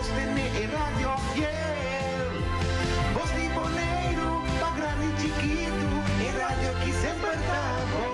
Sostené e radio fiel. Bos di Boneiru, pa grandi i chikitu, e radio ki semper ta bon.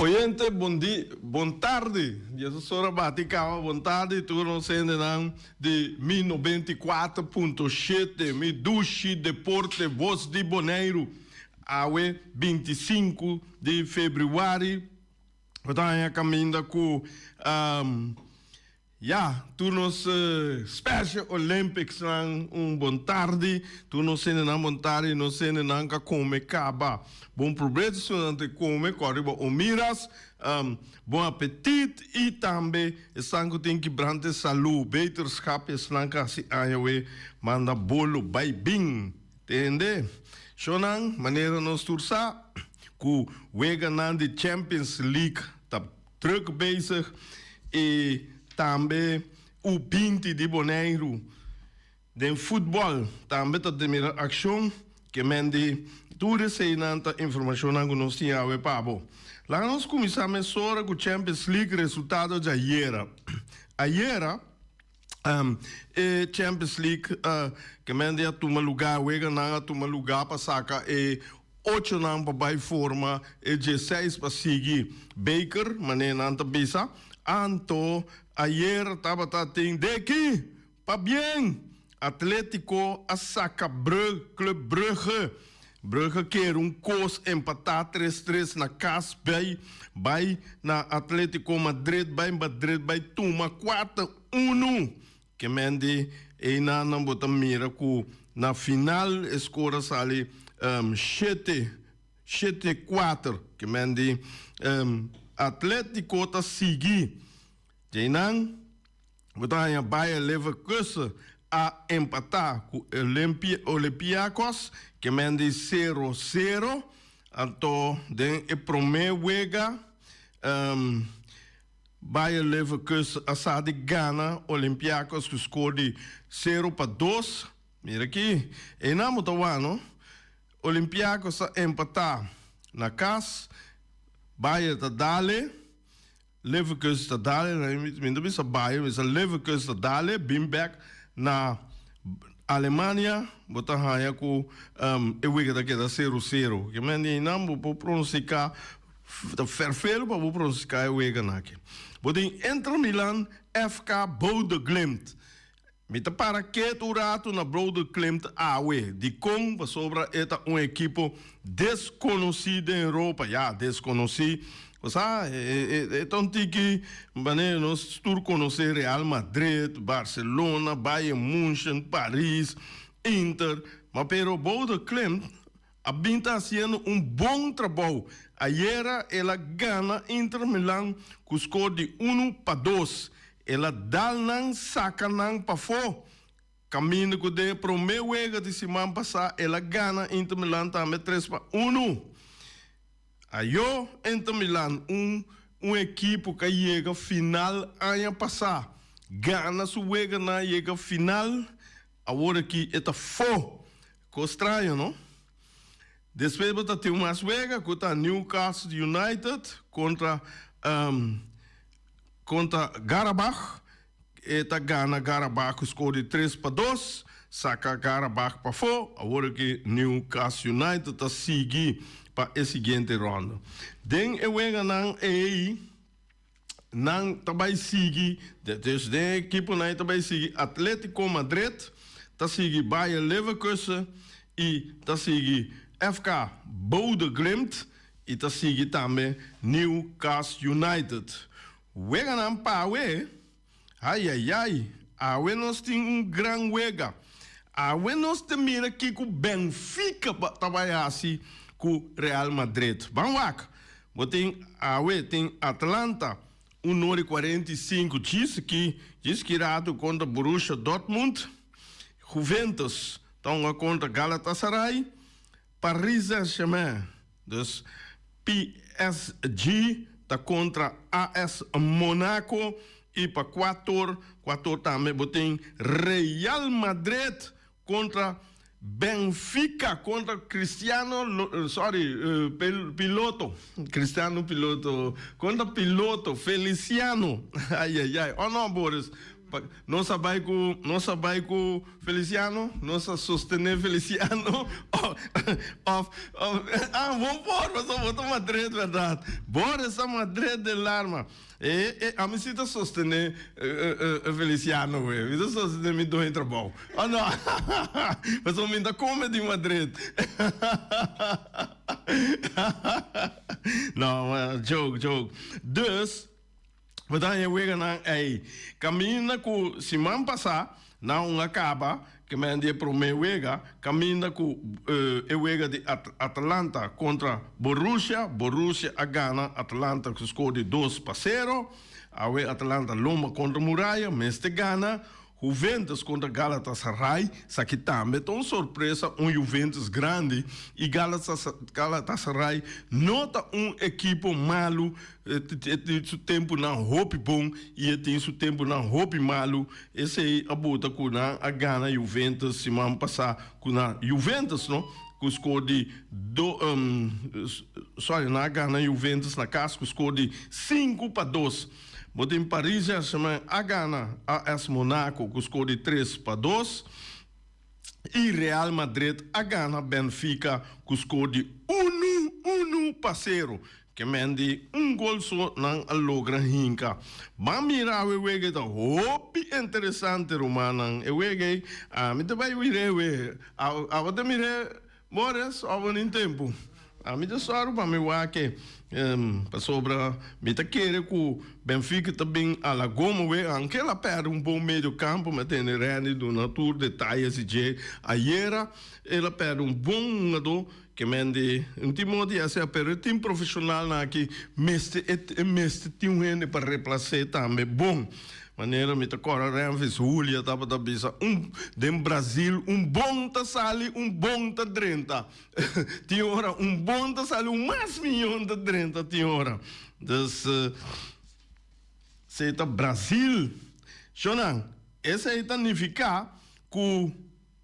Oyente bon di bon tardi Jesus ora bati caba bon tardi tur nos hendenan di mi 94.7 mi dushi deporte voz di Boneiru awe 25 di februari bo ta haña caminda cu Ya, tur nos Special Olympics nan un bon tardi, tur nos hendenan bon tardi, nos hendenan ka come caba. Bon probecho si nan te come, cu ariba o miras, bon apetit y tambe esnan cu tin kibrante salu, beterschap esnan ka haci aña we manda bolo bay bin. Tende, shonan, manera nos tur sa cu weganan di Champions League ta Druk bezig y tambe U 20 di Boneiru den futbol tambe ta mira accion ke men di tur eseynan ta informacionnan cu nos tin awe pa bo. Laga nos cuminsa mesora cu Champions League resultado djayera. Ayera. E Champions League ke men di a tuma lugá, weganan a tuma lugá pa saka e ochonan pa bai forma e dieseis pa sigui beker, manera nan ta bisa. Anto ayer tabata tin deki pabien Atletico a saka Brug, Club Brugge. Brugge kier un kos empatá tres tres na kas bai bai na Atletico Madrid bai Madrid bai tuma kuater unu. Ke men di einan nan bo ta mira ku na final e skor a sali shete shete kuater. Ke men di Atletico ta sigui. Djeinan bo ta haña Bayer Leverkusen a empatá ku Olympiakos ke men di sero sero. Anto den e promé wega Bayer Leverkusen a sa di gana Olympiakos ku skor di 0-2. Mira aki, einan bo ta wak no. Olympiakos a empatá na kas, Bayer ta dale. Leverkusen ta dale, mi ta bisa Bayern, mi bisa Leverkusen ta dale, bin bek na Alemania, bo ta haña ku e wega ta keda sero sero. Ke men di einan bo por pronostika, ta ferfelu pa bo pronostika e weganan aki. Bo tin Inter Milan, FK Bodø Glimt. Mi ta para ketu un ratu na Bodø Glimt awe. Dikon? Pasobra e ta un ekipo deskonosí den Europa. Ya, deskonosí. Bo sa, e ta un tiki manera nos tur konosé Real Madrid, Barcelona, Bayern München, Paris, Inter. Ma pero Bodø Glimt a bin ta hasiendo un bon trabou. Ayera el a gana Inter Milan ku skor di 1-2. El a dal nan saka nan pafó. Kaminda ku den e promé wega di siman pasá el a gana Inter Milan tambe 3-1. Ayo Inter Milan, un un ekipo ku a yega final aña pasá, gana su weganan yega final, awor aki e ta fo. Kos straño, no? Despues bo ta tin mas wega ku ta Newcastle United kontra kontra Qarabag. E ta gana Qarabag ku skor di 3-2, saka Qarabag pafó. Awor aki Newcastle United ta sigui pa e siguiente ronda. Den e weganan ei nan ta bai sigui, dus den e ekiponan ei ta bai sigui Atletico Madrid, ta sigui Bayer Leverkusen i ta sigui FK Bodø Glimt i ta sigui tambe Newcastle United. Weganan pa awe, ayayay, awe nos tin un gran wega. Awe nos ta mira kiko Benfica ta bai hasi ku Real Madrid. Ban wak, bo tin awe tin Atlanta un ora i 45 djis ki djis ki ratu kontra Borussia Dortmund, Juventus ta hunga kontra Galatasaray, Paris Saint-Germain, dus PSG ta kontra AS Monaco i pa kuator, kuator tambe bo tin Real Madrid kontra Benfica kontra Cristiano, sorry, Piloto, Cristiano Piloto, kontra Piloto Feliciano, ayayay, oh no Boris, Nos a bai ku nos a bai ku Feliciano, nos a sostené Feliciano òf òf ah bon por pasobra bo ta Madrid bèrdat. Boris ta Madrid den larma. E e ami si ta sostené Feliciano wee. Mi ta sostené mi doño trabou. Oh no pasobra mi ta kome di Madrid. No joke joke. Dus. Bo ta haña weganan ei. Kaminda ku siman pasá nan un a kaba, ke men di e promé wega, kaminda ku e wega di Atalanta kontra Borussia, Borussia a gana Atalanta ku skor di 2-0. Awe Atalanta lomba kontra muraya, mester gana. Juventus kontra Galatasaray, esaki tambe ta un sorpresa, un Juventus grandi i Galatasaray no ta un ekipo malu, e tin su tempunan hopi bon i e tin su tempunan hopi malu, esei a bota ku nan a gana Juventus siman pasá ku na Juventus no ku skor di do sorry nan a gana Juventus na kas ku skor di 5-2. Bo tin Paris Saint-Germain a gana AS Monaco ku skor di 3-2. I Real Madrid a gana Benfica ku skor di unu 1-0. Ke men di un gol so nan a logra hinka. Ban mira awe wega ta hopi interesante rumannan. E wega ei ami ta bai wira e wega. Abo ta mira Boris abo nin tempu. Ami ta sòru pa mi wak e pasobra mi ta kere ku Benfica ta bin a la goma we anke el a pèrdè un bon medio kampo mi a tende Randy duna tur detayes di dje ayera el a pèrdè un bon hungadó ke men di un tin modo di hasi pero e tin profeshonalnan aki mester e mester tin un hende pa replas'é tambe bon. Manera mi ta kòrda Renvis Julia tabata bisa un den Brazil un bon ta sali un bon ta drenta. Tin ora un bon ta sali un mas miyon ta drenta tin ora. Dus esei ta Brazil. Shonnan, esei ta nifiká ku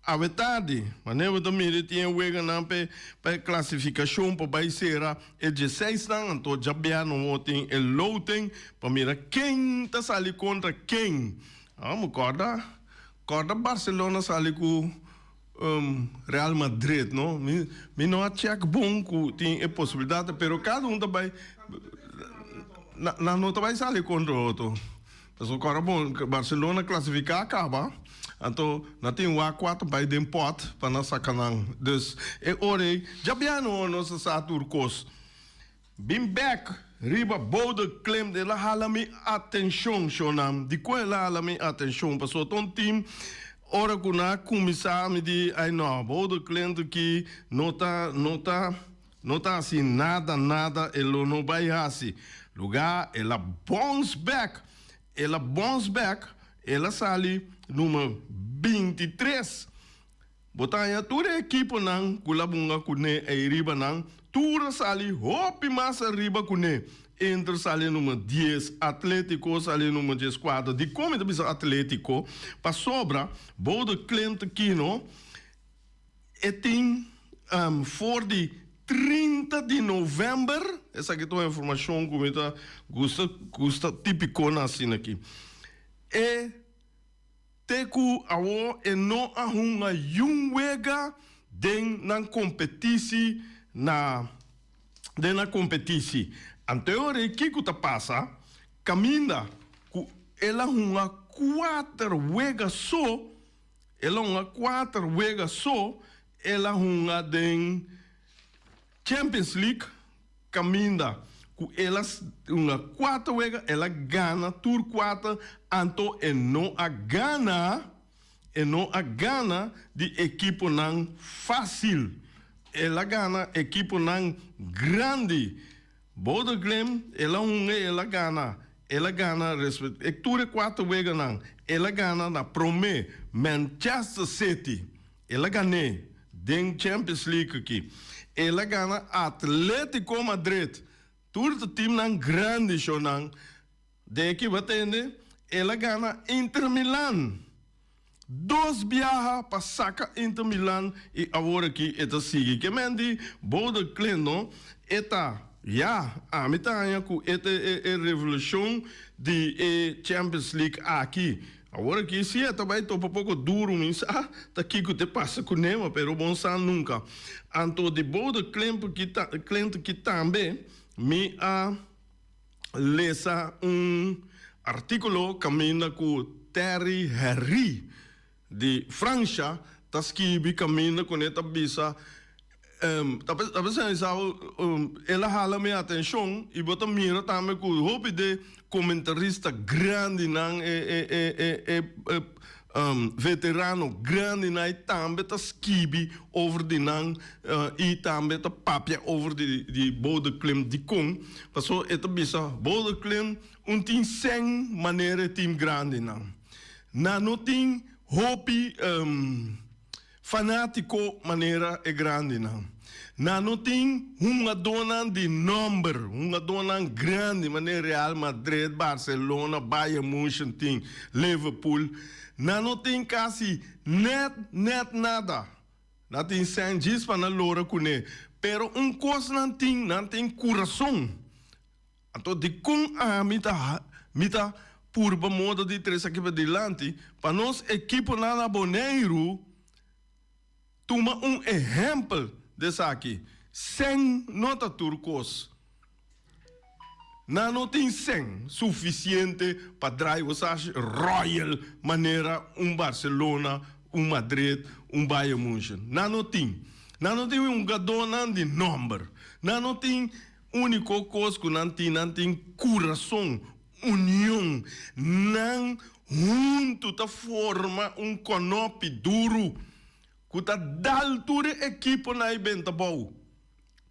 Awe tardi, manera bo ta mira tin e weganan p'e pa e klasifikashon pa bai sera e dieseisnan, anto djabièrnè bo tin e loting pa mira ken ta sali kontra ken. Amo kòrda, kòrda Barcelona sali ku Real Madrid no, mi mi no a chèk bon ku tin e posibilidat pero kada un ta bai nan no ta bai sali kontra otro. Pasobra kòrda bon, Barcelona klasifiká kaba, anto nan tin wak kuater bai den pòt pa nan saka nan. Dus e ora ei djabiano nos a sa tur kos. Bin bèk riba Bodø Glimt, el a hala mi atenshon, shownan. Dikon el a hala mi atenshon? Pasobra ta un tim ora ku nan a kuminsá mi di, ai nò, Bodø Glimt aki no ta no ta No ta hasi nada nada e lo no bai hasi. Luga el a bounce back el a bounce back el a sali number 23. Bo ta haña tur e ekiponan ku la bunga kuné ei riba nan tur a sali hopi mas ariba kuné. Inter sali number 10, Atletico sali number 14. Dikon mi ta bisa Atletico? Pasobra Bodø Glimt kino E tin for di 30 di november, esaki ta un informacion cu mi ta gusta gusta tipico na asina aki, e te cu awo e no a hunga yun wega den nan competici na den nan competici. Anto e ora ei kico ta pasa? Caminda cu el a hunga cuater wega so. El a hunga kuater wega so, el a hunga den Champions League kaminda ku el a hunga kuater wega, el a gana tur kuater, anto e no a gana, e no a gana di ekiponan fásil, el a gana ekiponan grandi. Bodø Glimt, el a hunga i el a gana. El a gana e tur e kuater weganan. El a gana na promé Manchester City. El a gan'é den Champions League aki. El a gana Atletico Madrid. Tur ta timnan grandi shownan. Den e kiba tende, el a gana Inter Milan. Dos biaha pa saka Inter Milan y awor aki e ta sigui. Ke men di Bodø Glimt no, e ta, ya, ami ta haña ku e ta e e revolushon di e Champions League aki. Awor aki si e ta bai topa poko duru mi sa ta kiko te pasa ku Neymar pero bon sa nunka. Anto di Bodø Glimt ki ta Glimt ki tambe mi a lesa un artíkulo kaminda ku Thierry Henry di Fransha ta skibi kaminda ku ne ta bisa ta bisa el a hala mi atenshon i bo ta mira tambe ku hopi de komentarista grandinan e Veterano grandinan tambe ta skibi over di nan i tambe ta papia over di Bodø Glimt. Dikon? Paso e ta bisa Bodø Glimt un tin sèn manera e tim grandinan. Nan no tin hopi Fanátiko manera e grandinan. Nan no tin hungadónan di nòmber, hungadónan grandi manera Real Madrid, Barcelona, Bayern München tin, Liverpool. Nan no tin kasi nèt nèt nada. Nan tin sèn djis pa nan lora kuné. Pero un kos nan tin, nan tin kurason. Anto dikon ami ta. Mi ta purba moda di trese aki padilanti pa nos ekiponan na Boneiru tuma un ehèmpel di esaki. Sèn no ta tur kos. Nan no tin sèn sufisiente pa drai Wasashi Royal manera un Barcelona, un Madrid, un Bayern Munchen. Nan no tin. Nan no tin hungadónan di nòmber. Nan no tin úniko kos ku nan tin, nan tin kurason, union. Nan huntu ta forma un kònòpi duru ku ta dal tur e ekiponan ei benta bou.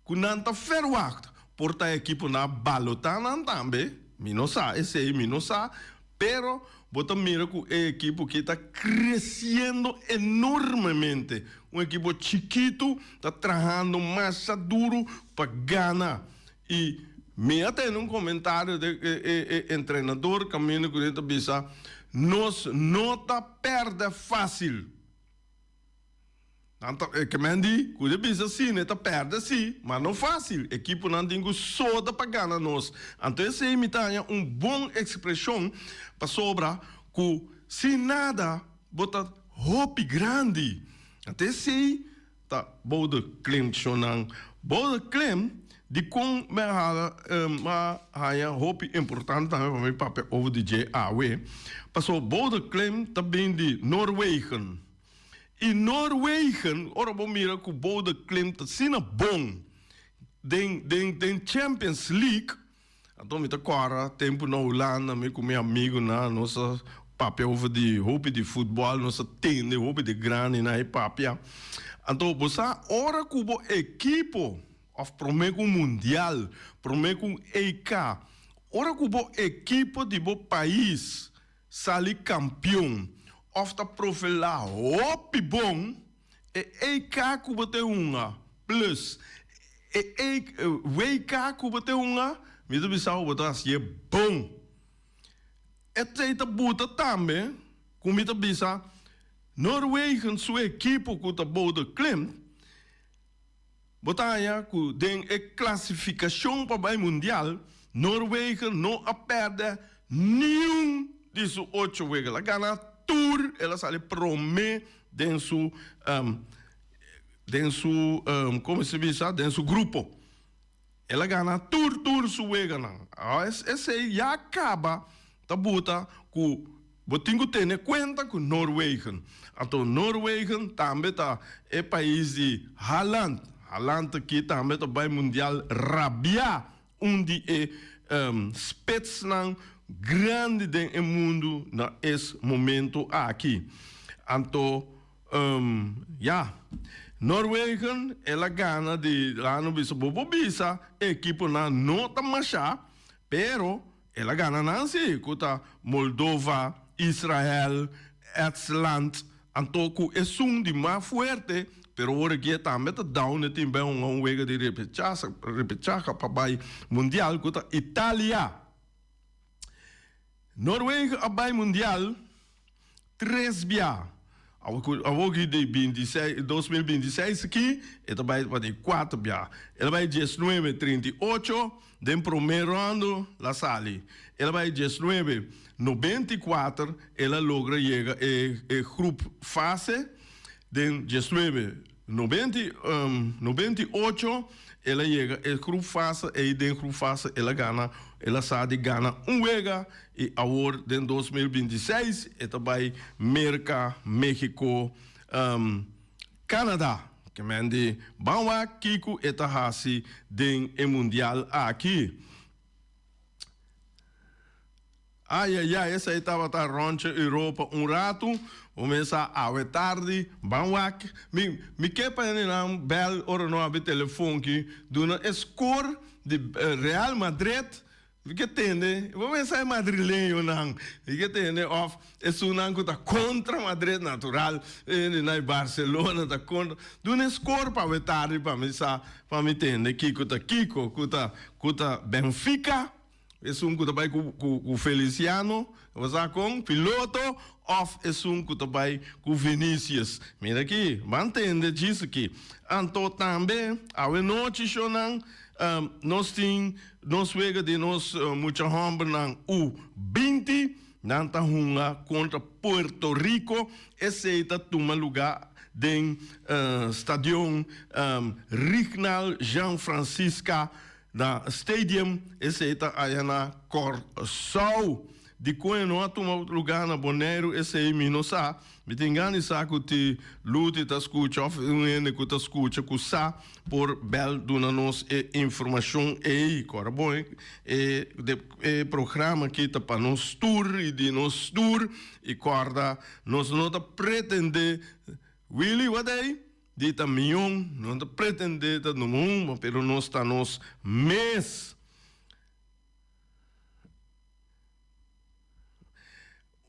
Ku nan ta ferwagt por ta ekiponan a balotá nan tambe, mi no sa esei, mi no sa, pero bo ta mira ku e ekipo ki ta kresiendo enormemente. Un ekipo chikitu ta trahando masha duru pa gana. I mi a tende un komentario di e entrenador kaminda ku ta bisa, Nos no ta pèrdè fásil. Nan ta ke men di ku e bisa si ne ta pèrdè si, ma no fásil. Ekiponan tin ku soda pa gana nos. Anto esei mi ta haña un bon ekspreshon pasobra ku sin nada bo ta hopi grandi. Anto esei ta bou de klim shonnan. Bou de klim dikon mi a hala mi a haña hopi importante tambe pa mi papia over di dje awe. Pasobra bou de klim ta bin di Noorwegen. I Noorwegen, ora bo mira ku Bodø Glimt ta asina bon den den den Champions League, anto mi ta kòrda tempu na Hulanda mi ku mi amigunan nos a papia over di hopi di futbòl, nos a tende hopi di grandinan e papia. Anto bo sa ora ku bo ekipo òf promé ku un mundial, promé ku un EK, ora ku bo ekipo di bo pais Sali kampion òf ta profelá hopi bon e EK ku bo ta hunga plus e WK ku bo ta hunga, mi ta bisa bo ta hasié bon. Esei ta buta tambe ku mi ta bisa Noorwegen su ekipo ku ta Bodø Glimt, bo ta haña ku den e klasifikashon pa bai mundial, Noorwegen no a pèrdè niun di su ocho wega. El a gana tur, el a sali promé den su den su komo se bisa den su grupo. El a gana tur tur su weganan. Esei ya kaba ta buta ku bo tin ku tene kuenta ku Noorwegen. Anto Noorwegen tambe ta e pais di Haaland. Haaland aki tambe ta bai mundial rabia un di e spitsnan grandi den e mundu na es momento aki. Anto Ya, Noorwegen el a gana di lano bisa bo por bisa e ekiponan no ta masha, pero el a gana nan si ku ta Moldova, Israel, Etsland, anto ku esun di mas fuerte, pero ora aki e tambe ta down e tin bai hunga un wega di repechaha pa bai mundial ku ta Italia. Noorwegen a bai mundial. Tres bia. Awor ki di binti seis, 2026 aki, e ta bai pa di kuater bia. El a bai diesnuebe 38 den promé ròndu la sali. El a bai diesnuebe 94 el a logra yega e e groep fase. Den diesnuebe 98 el a yega e groep fase ei den groep fase el a gana el a sa di gana un wega i awor den 2026 e ta bai Merka, Mexico, Canada. Ke men di ban wak kiko e ta hasi den e mundial aki. Ayayay, esei tabata ròntje Europa un ratu. Bo mesa awe tardi, ban wak. Mi, mi ke pa hendenan bèl ora no abi telefon ki duna e skor di Real Madrid. Mi ke tende, bo mesa e madrileñonan. Mi ke tende òf esunnan ku ta kontra Madrid, natural, hendenan di Barcelona ta kontra. Duna e skor pa awe tardi pa mi sa, pa mi tende kiko ta kiko, ku ta, ku ta Benfica. Esun ku ta bai ku ku Feliciano, bo sa kon, piloto, òf esun ku ta bai ku Vinicius. Mira aki, ban tende djis aki. Anto tambe, awe nochi shownan, Nos tin nos wega di nos mucha hòmbernan U 20. Nan ta hunga kontra Puerto Rico. Esei ta tuma lugá den Stadion Rignald Jean Francisca na Stadium. Esei ta aya na Kòrsou. Dikon e no a tuma lugá na Boneiru esei mi no sa. Mi tin gana di sa ku ti Luti ta skucha òf un hende ku ta skucha ku sa por bèl duna nos e informashon ei. Kòrda bon e e programa aki ta pa nos tur i di nos tur i kòrda nos no ta pretendé Willy wat ei di ta mion no ta pretendé ta number un pero nos ta nos mes.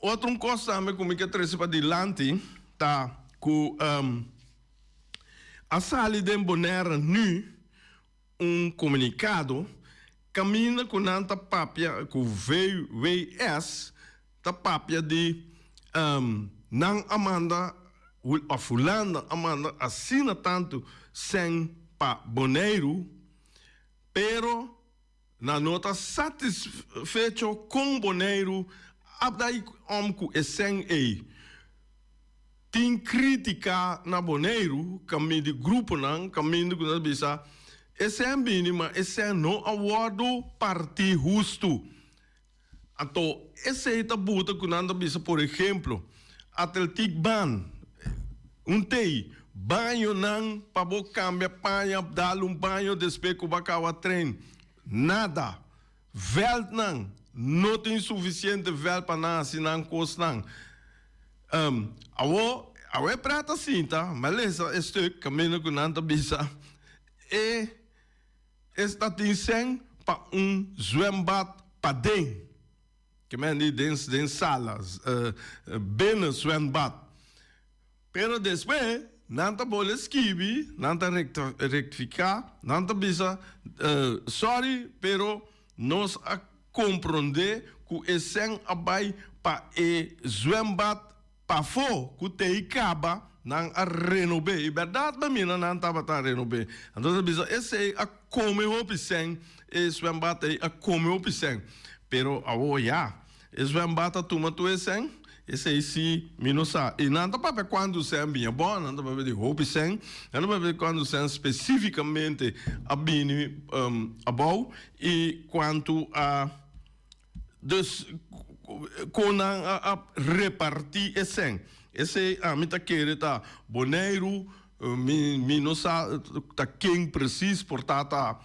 Otro un kos tambe ku mi ke trese padilanti ta ku a sali den Bonaire nu un komunikado kaminda ku nan ta papia ku VWS ta papia di nan a manda òf Hulanda a manda asina tantu sèn pa Boneiru pero Nan no ta satisfecho kon Boneiru a dai om ku e sèn ei. Tin kritika na Boneiru kaminda di gruponan kaminda ku nan ta bisa e sèn bini ma e sèn no a wòrdu partí hustu. Anto esei ta buta ku nan ta bisa por ehemplo Atletiek Baan un tei bañonan pa bo kambia paña dal un baño despues ku bo a kaba train nada vèldnan no tin sufisiente vèld pa nan hasi nan kosnan awo awe prèt a sinta mi a lesa e stuk kaminda ku nan ta bisa e. Esta tin sèn pa un zwembad paden, ke men di den den sala, binnen zwembad. Pero despues nan ta bole skibi, nan ta rectifica, nan ta bisa, sorry, pero nos a compronde cu e sèn a bay pa e zwembad Pafó ku tei kaba, nan a renob'é. I bèrdat bo mira nan tabata renob'é. Anto ta bisa esei a kome hopi sèn, e swèmbat ei a kome hopi sèn. Pero awor ya, e swèmbat a tuma tur e sèn? Esei sí mi no sa. I nan ta papia kuantu sèn biña. Bon, nan ta papia di hopi sèn. Nan ta papia di kuantu sèn spesífikamente a bini abou i kuantu a. Dus kon nan a repartí e sèn? Esei ami ta kere ta Boneiru, mi no sa ta ken presis por ta ta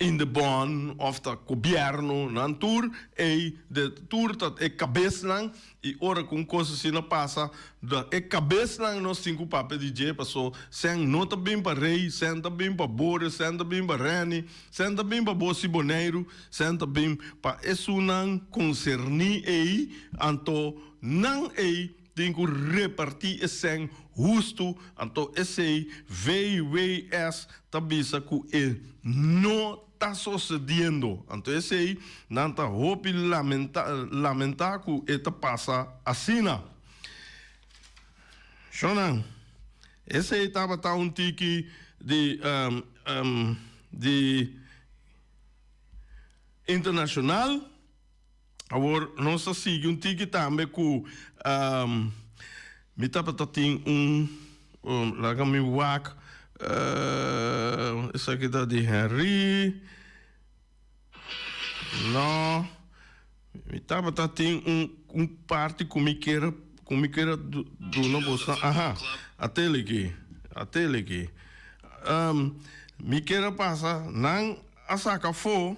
Indebon òf ta gobièrnu, nan tur ei de tur ta e kabesnan I ora ku un kos asina pasa, da e kabesnan nos tin ku papia di dje, paso sèn no ta bin pa rei, sèn ta bin pa bore, sèn ta bin pa rèni, sèn ta bin pa bos i Boneiru, sèn ta bin pa esunnan konserní ei, anto nan ei tin ku repartí e sèn hustu, anto esei VWS ta bisa ku e no. Ta sosediendo. Anto esei nan ta hopi lamenta lamenta ku e ta pasa asina. Shonnan, esei tabata un tiki di di internashonal. Awor nos ta sigui un tiki tambe ku mi tabata tin un laga mi wak esaki ta di Henry no mi tabata tin un un parti ku mi kier ku mi kier duna boso aha a tele aki a tele aki mi kier a pasa nan a saka afo.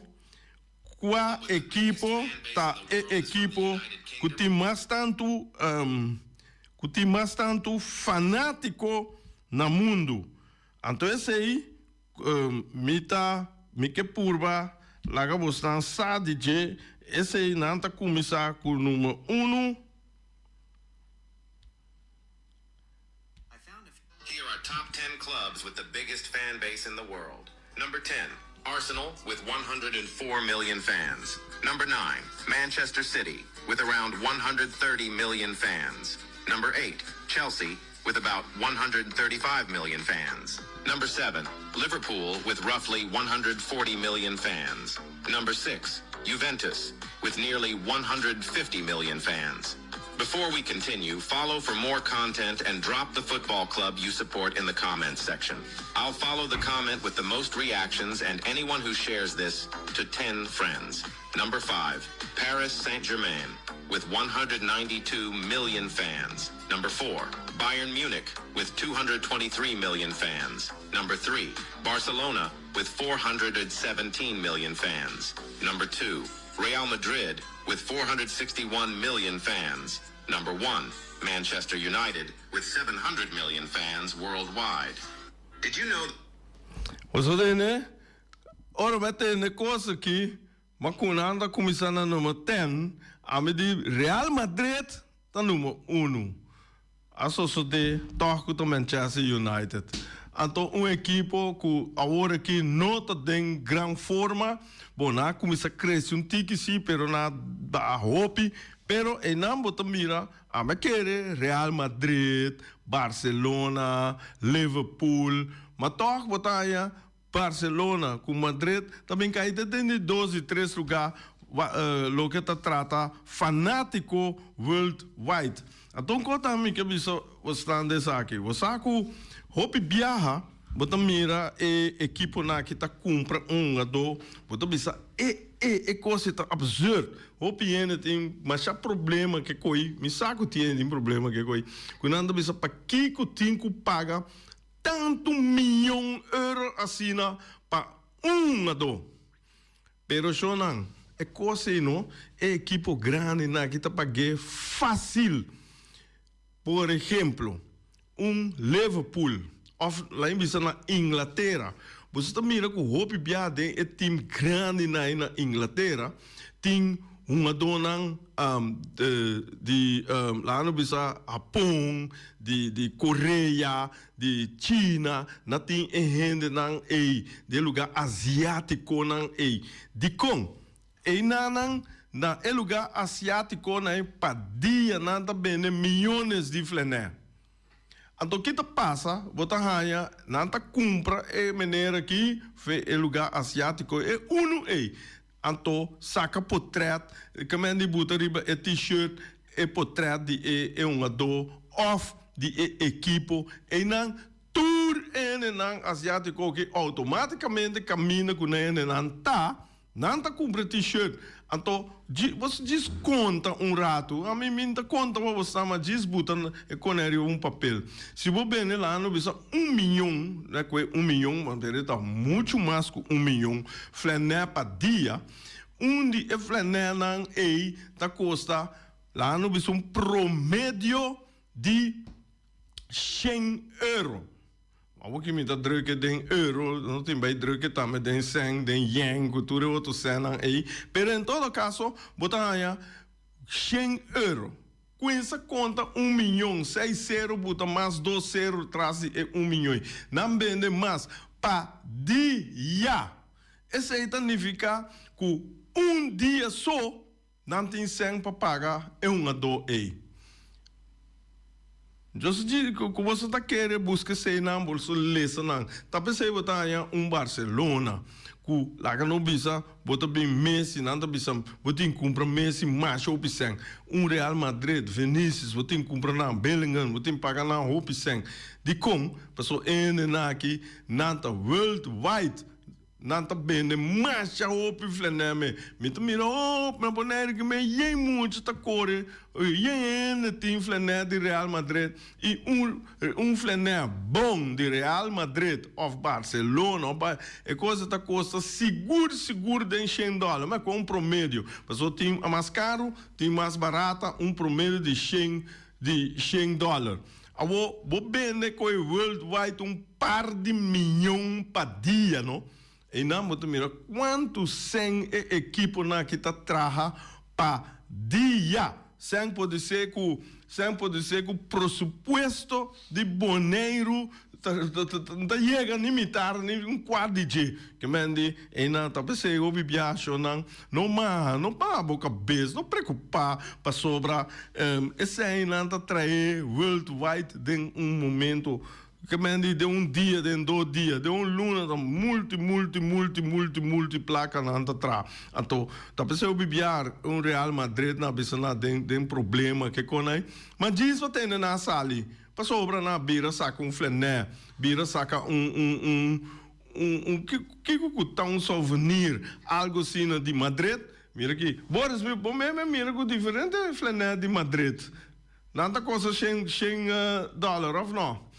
Kua ekipo ta e ekipo ku tin mas tantu ku tin mas tantu fanátiko na mundu? Anto esei mi ta mi ke purba laga bosnan sa di dje, esei nan ta kuminsá ku number unu. Here are top 10 clubs with the biggest fan base in the world. Number 10, Arsenal with 104 million fans. Number 9, Manchester City with around 130 million fans. Number 8, Chelsea. with about 135 million fans. Number 7, Liverpool with roughly 140 million fans. Number 6, Juventus with nearly 150 million fans. Before we continue, follow for more content and drop the football club you support in the comments section. I'll follow the comment with the most reactions and anyone who shares this to 10 friends. Number 5, Paris Saint-Germain with 192 million fans. Number 4, Bayern Munich with 223 million fans. Number 3, Barcelona with 417 million fans. Number 2, Real Madrid with 461 million fans. Number 1, Manchester United with 700 million fans worldwide. Did you know Bo tende? Ora bo tende kos aki, ma ku nan a kuminsá na number 10, ami di Real Madrid ta number 1. A sosodé tòg ku Manchester United. Anto un ekipo ku awor aki no ta den gran forma, bon, nan a kuminsá krese un tiki si, pero nan a hopi, pero einan bo ta mira, ami kere Real Madrid, Barcelona, Liverpool, ma tòg bo ta haña Barcelona ku Madrid ta bin kai te den di dos i tres lugá loke ta trata fanátiko worldwide. Anto un kos tambe mi ke bisa bosnan di esaki, bo sa ku hopi biaha bo ta mira e ekiponan aki ta kumpra un hungadó, bo ta bisa e e e kos ei ta absurd. Hopi hende tin masha problema ke koi, mi sa ku tin hende tin problema ke koi, ku nan ta bisa pakiko tin ku paga tantu miyon euro asina pa un hungadó. Pero shownan, e kos ei no, e ekipo grandinan aki ta pag'é fásil. Por ehemplo, un Liverpool òf lain bisa na Inglatera. Boso ta mira ku hopi bia den e tim grandinan ei na Inglatera tin hungadónan di laga nos bisa Hapon, di Korea, di China, nan tin e hendenan ei di e lugá asiátikonan ei. Dikon? Einanan na e lugá asiátikonan ei pa dia nan ta bende miónes di flenè. Anto ki ta pasa? Bo ta haña nan ta kumpra e mener aki fe e lugá asiátiko e unu ei. Anto saka potrèt, ke men di buta riba e t-shirt e potrèt di e e hungadó òf di e ekipo. Einan tur hendenan asiátiko aki outomátikamente kaminda ku nan hendenan ta. Nan ta kumpra t-shirt. Anto bo djis konta un ratu. Ami mi ta konta pa bo sa ma djis buta e kone riba un papel. Si bo bende la no bisa un miyon, na kue un miyon, ma dere ta muchu mas ku un miyon flènè pa dia. Un di e flènènan ei ta kosta la no bisa un promedio di shen euro. Awor ki mi ta drukke den euro, no tin bai drukke tambe den sen, den yen, ku tur e otro sennan ei. Pero en todo kaso, bo ta haña shen euro. Kuinsa konta un miyon, seis sero buta mas dos sero tras di e un miyon ei. Nan bende mas pa dia. Esei ta nifiká ku un dia so Nan tin sèn pa paga e hungadó ei. Djos di ku boso ta kere buska eseinan, boso lesa nan. Ta p'esei bo ta haña un Barcelona ku laga no bisa bo ta bin Messi, nan ta bisa bo tin kumpra Messi masha hopi sèn. Un Real Madrid, Vinicius, bo tin kumpra nan, Bellingham, bo tin paga nan hopi sèn. Dikon? Pasobra e hendenan aki nan ta worldwide. Nan ta bende masha hopi fleneme. Mi ta mira hopi na Bonaire ki me yen mucha ta kore, yen hende tin flenè di Real Madrid i un un flenè bon di Real Madrid of Barcelona of ba e cosa ta kosta sigur sigur den shen dòler, ma ku un promedio pasobra tin mas karu tin mas barata un promedio di shen di shen dòler. Awor bo bende koe worldwide un par di miyon pa dia no. Einan bo ta mira kuantu sèn e ekiponan aki ta traha pa dia. Sèn por di ser ku sèn por di ser ku presupuesto di Boneiru. Ta ta yega ni mitar ni un kwart di dje. Ke men di einan ta p'esei hopi biashonan no maha, no baha bo kabes, no preokupá pasobra eseinan ta trae worldwide den un momento. Ke men di den un dia, den dos dia, den un luna ta multi multi multi multi multi plaka nan ta traha. Anto ta p'esei hopi bia un Real Madrid nan a bisa nan den den problema ke kon ei. Ma djis pa tende nan a sali. Pasobra nan a bira saka un flenè, bira saka un, un, un, un, un, kiko ku ta un souvenir, algo asina di Madrid. Mira aki, Boris, mi, bo meme mira ku diferente flenè di Madrid. Nan ta kosta shen, shen dòler, òf no?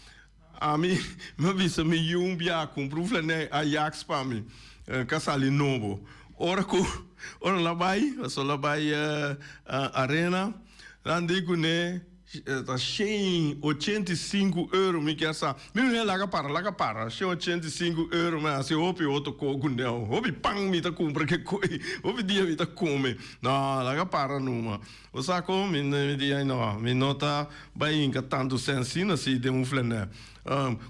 Ami, mi a bisa mi yu un bia kumpra un flenè Ajax pa mi, ka sali nobo. Ora ku, ora nan a bai, pasobra nan a bai arena, nan di kuné. Ta 185 euro mi kier sa. Mi muher laga para, laga para. 185 euro mi hasi hopi otro ko ku neo. Hopi pan mi ta kumpra ke koi. Hopi dia mi ta kome. No, laga para numa. Bo sa kon? Mi mi di ai no, mi no ta bai hinka tantu sen asina si den un flenè.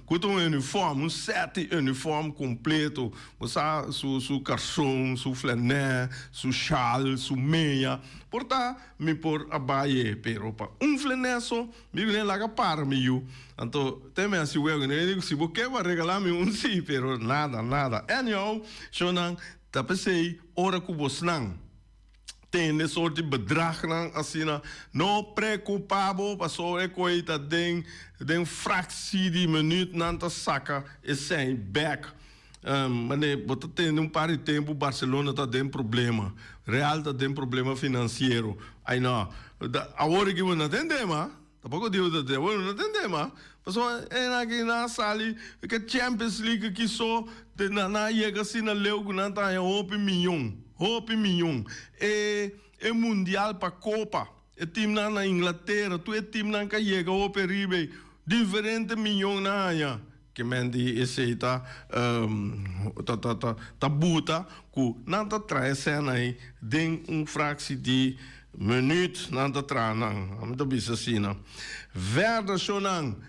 Ku ta un uniform, un set di uniform kompleto. Bo sa su su karson, su flenè, su shal, su meya. Por ta. Mi por a bai e, pero pa un fleneso mi bini laga para mi yu. Anto te mi hasi wego ne dico si bo ke bo a regala mi un si, pero nada, nada. Anyhow, shownan ta pesey ora ku bosnan tende sort di bedragnan asina, no preocupa bo pasobra e koe ta den den fractie di minuut nan ta saka esei bek. Mane bo ta tende un par di tempu Barcelona ta den problema, Real ta den problema finansiero. Ai no, awor aki bo no tende mas, tampoco digo ta tende, awor bo no tende mas. Pasobra e nan aki nan a sali ke Champions League aki so, nan a yega asina leu ku nan ta haña hopi miyon, hopi miyon. E e mundial pa kopa, e timnan na Inglatera, tur e timnan ka yega hopi ariba ei, diferente miyon nan haña. Ke men di esei ta ta ta ta ta buta ku nan ta traha e sèna ei den un fraksi di minüt nan ta traha nan. Ami ta bisa asina. Verder shownan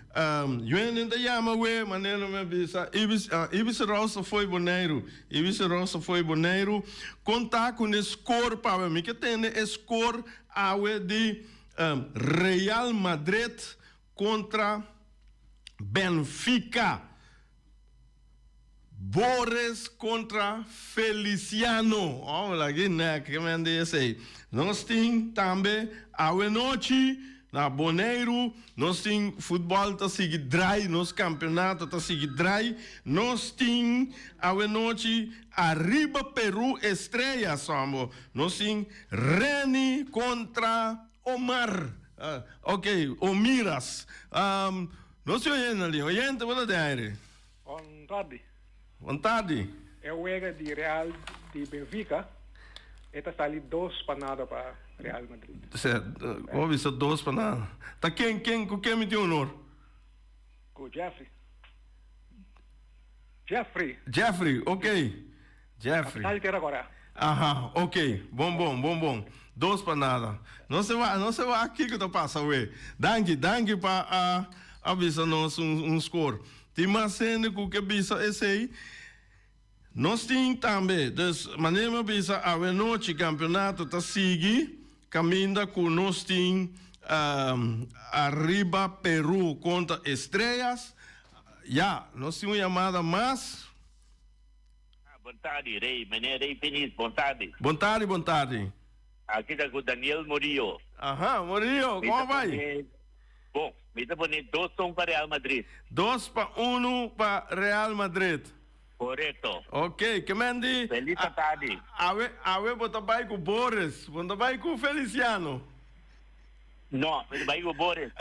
Yuenden ta yama we manera mi a bisa Ibis Ibis Roos ta fo'i Boneiru Ibis Roos ta fo'i Boneiru kon ta ku ne skor pawe mi ke tende e skor awe di Real Madrid kontra Benfica, Boris kontra Feliciano. Oh, lagi nek ke men di esei. Nos tin tambe awenochi na Boneiru, nos tin futbòl ta sigui drai, nos kampeonato ta sigui drai. Nos tin awenochi Arriba Peru Estrella, sombo. Nos tin Renny kontra Omar. Ok, Omiras. No si oyente na lin. Oyente, bo ta den aire. Bon tardi. Bon tardi. E wega di Real di Benfica e ta sali dos pa nada pa Real Madrid. Bo bisa dos pa nada. Ta ken, ken, ku ken mi tin honor? Ku Jeffrey. Jeffrey. Jeffrey, ok. Jeffrey. Capital tera Corea. Aha, ok. Bon bon, bon bon. Dos pa nada. No se wak, no se wak kiko ta pasa awe. Danki, danki pa a a bisa nos un un score. Tin mas hende ku ke bisa esei. Nos tin tambe, dus manera mi a bisa awenochi campeonato ta sigui kaminda ku nos tin Arriba Peru kontra Estrellas. Ya, nos tin un yamada mas. Bon tardi, Rey. Meneer Rey Finies, bon tardi. Bon tardi, bon tardi. Aki ta ku Daniel Murillo. Aha, Murillo, komo bai? Bon, mi ta pone dos un pa Real Madrid. Dos pa unu pa Real Madrid. Korekto. Ok, ke men di. Felis tardi. Awe, awe bo ta bai ku Boris, bo no ta bai ku Feliciano. No, mi ta bai ku Boris.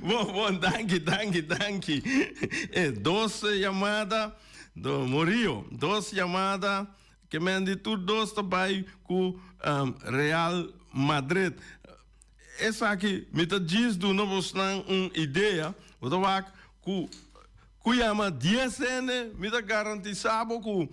Bon, bon, danki, danki, danki. E dos yamada do Murillo, dos yamada ke men di tur dos ta bai ku Real Madrid. Esaki mi ta djis duna bosnan un idea, bo ta wak ku ku yama dies hende mi ta garantisa bo ku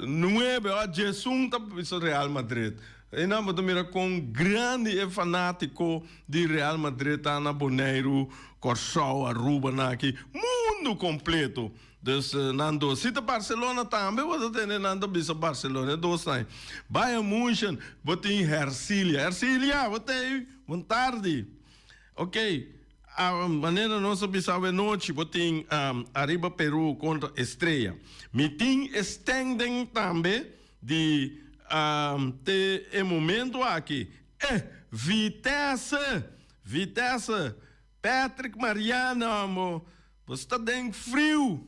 nuebe o diesun ta bisa Real Madrid. Einan bo ta mira kon grandi e fanátiko di Real Madrid ta na Boneiru, Kòrsou, Aruba nan aki, mundu kompleto. Dus nan dos. Si ta Barcelona tambe bo ta tende nan ta bisa Barcelona, e dosnan ei. Bayern München, bo tin Hercilia. Hercilia, bo ta ei? Bon tardi. Ok, manera nos a bisa awe nochi bo tin Ariba Peru kontra Estrella. Mi tin e standing tambe di te e momento aki. Eh, Vitesse! Vitesse! Patrick Mariano amo, bo sta den friu,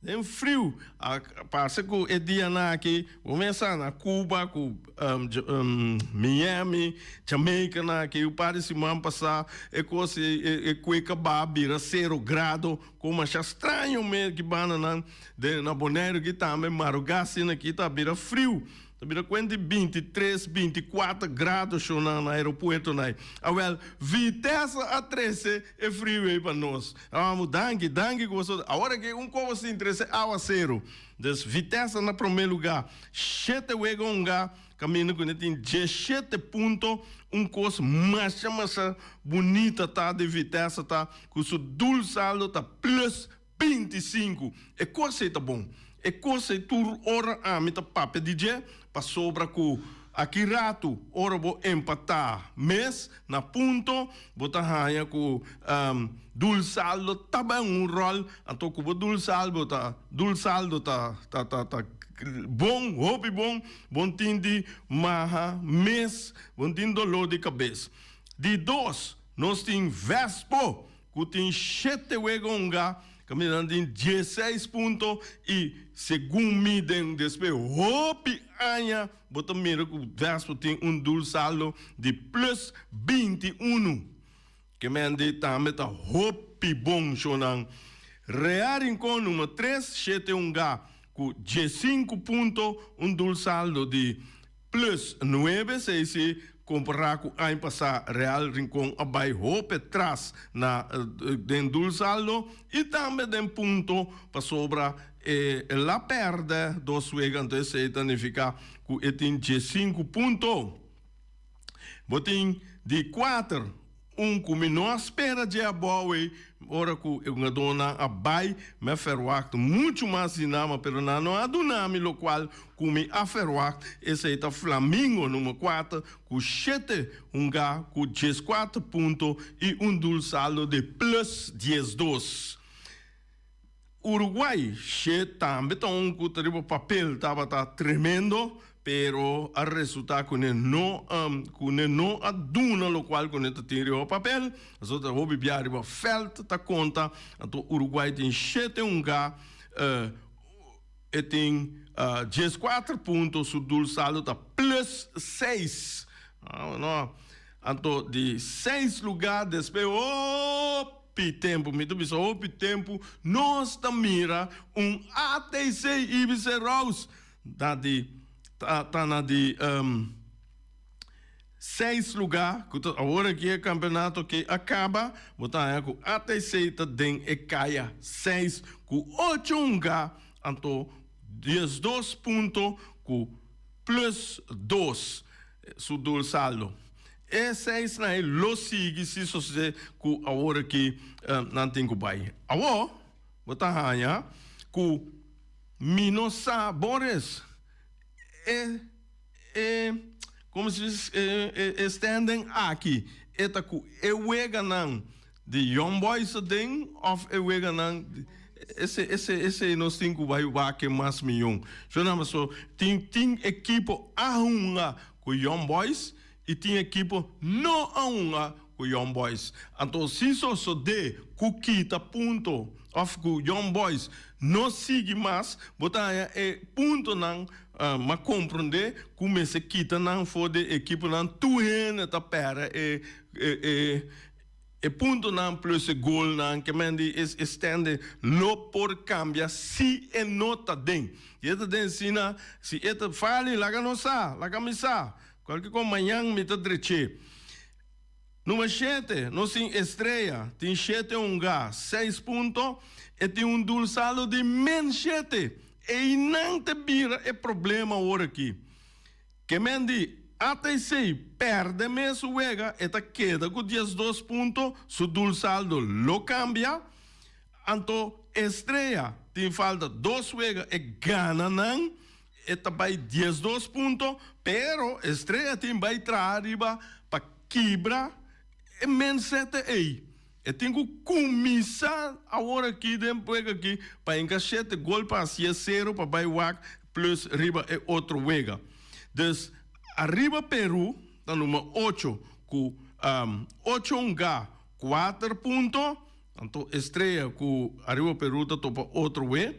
den friu. A parse ku e dianan aki bo mesa na Cuba ku Miami, Jamaica nan aki un par di siman pasá e kos e kueka ba bira sero grado ku masha straño me ki bandanan den na Boneiru aki tambe marugá asina aki ta bira friu. Ta bira kuenta di 23, 24 grado shona na aeropuerto nai. Awel, Vitesse a trese e freeway pa nos. Amo, danki, danki ku boso. Awor aki un kobo sin trese awaseru. Dus Vitesse na prome luga. Shete wega hunga, kaminda ku ne tin 17 punto. Un kos masha masha bunita ta di Vitesse ta ku su doelsaldo ta plus 25. E kos ei ta bon. E kos ei tur ora ami ta papia di dje, pasobra ku aki ratu ora bo empatá mes na punto, bo ta haña ku doelsaldo ta bai un ròl, anto ku bo doelsaldo ta doelsaldo ta ta ta ta bon, hopi bon, bon tin di maha mes, bon tin doló di kabes. Di dos, nos tin Vespo. Ku tin shete wega hunga, kaminda nan tin dieseis punto i segun mi den despues hopi aña bo ta mira ku Vespo tin un doelsaldo di plus 21. Ke mende tambe ta hopi bon shownan. Real Rincon numero tres, shete hunga ku diesinku punto, un doelsaldo di Plus nuebe seis kompará ku aña pasá Real Rincon a bai hopi tras na den doelsaldo i tambe den punto pasobra e la pèrdè dos wega anto esei ta nifiká ku e tin 15 punto. Bo tin di kuater Un ku mi no a spera dje abou ei, ora ku e hungadónan a bai, mi a ferwagt muchu mas di nan, ma pero nan no a duna mi lokual ku mi a ferwagt, esei ta Flamingo number kuater ku shete hungá ku 14 punto i un doelsaldo di plus 12. Uruguay, she tambe ta un cu ta riba papel tabata tremendo, pero a resulta cu ne no cu ne no a duna locual cu ne ta tin riba papel. Pasobra ta hopi bia riba veld ta conta, anto Uruguay tin shete hunga, e tin 14 punto, su doelsaldo ta plus seis. Anto di seis lugar despues hopi. Hopi tempu, mi ta bisa hopi tempu, nos ta mira un ATC Ibiza Rose na di ta ta na di seis lugar ku ta awor aki e kampeonato ke a kaba bo ta haña ku ATC ta den e kaya seis ku ocho hunga anto 12 punto ku plus dos su doelsaldo. E seisnan ei lo sigui si sosodé ku awor aki nan tin ku bai. Awor bo ta haña ku mi no sa Boris e e komo si dice e e standing aki e ta ku e weganan di Young Boys aden òf e weganan ese ese esei nos tin ku bai wak mas miyon. Shonnan paso tin tin ekipo a hunga ku Young Boys i tin ekipo no a hunga ku Young Boys. Anto si sosodé ku kita punto òf ku Young Boys no sigui mas, bo ta haña e puntonan m'a komprondé ku mester kita nan for di e ekiponan. Tur hende ta pèrdè e e E puntonan plus e golnan ke men di e standing lo por cambia si e no ta den. Si e ta den asina, si e ta fali laga nos sa, laga mi sa. Cualke con mañan mi ta dreché. Number shete, nos tin Estrella, tin shete hunga, seis punto, e tin un doelsaldo di min shete. Eynan ta bira e problema awor aki. Ke men di. ATC perde mes su wega e ta keda ku 12 punto, su doelsaldo lo kambia. Anto Estrella tin falta dos wega e gana nan e ta bai 12 punto, pero Estrella tin bai traha riba pa kibra e min sete ei. E tin ku kuminsá awor aki den wega aki pa hinka shete gol pa hasié sero pa bai wak plus riba e otro wega. Dus ariba Peru ta number ocho ku ocho hunga kuater punto. Anto Estrella ku ariba Peru ta topa otro we.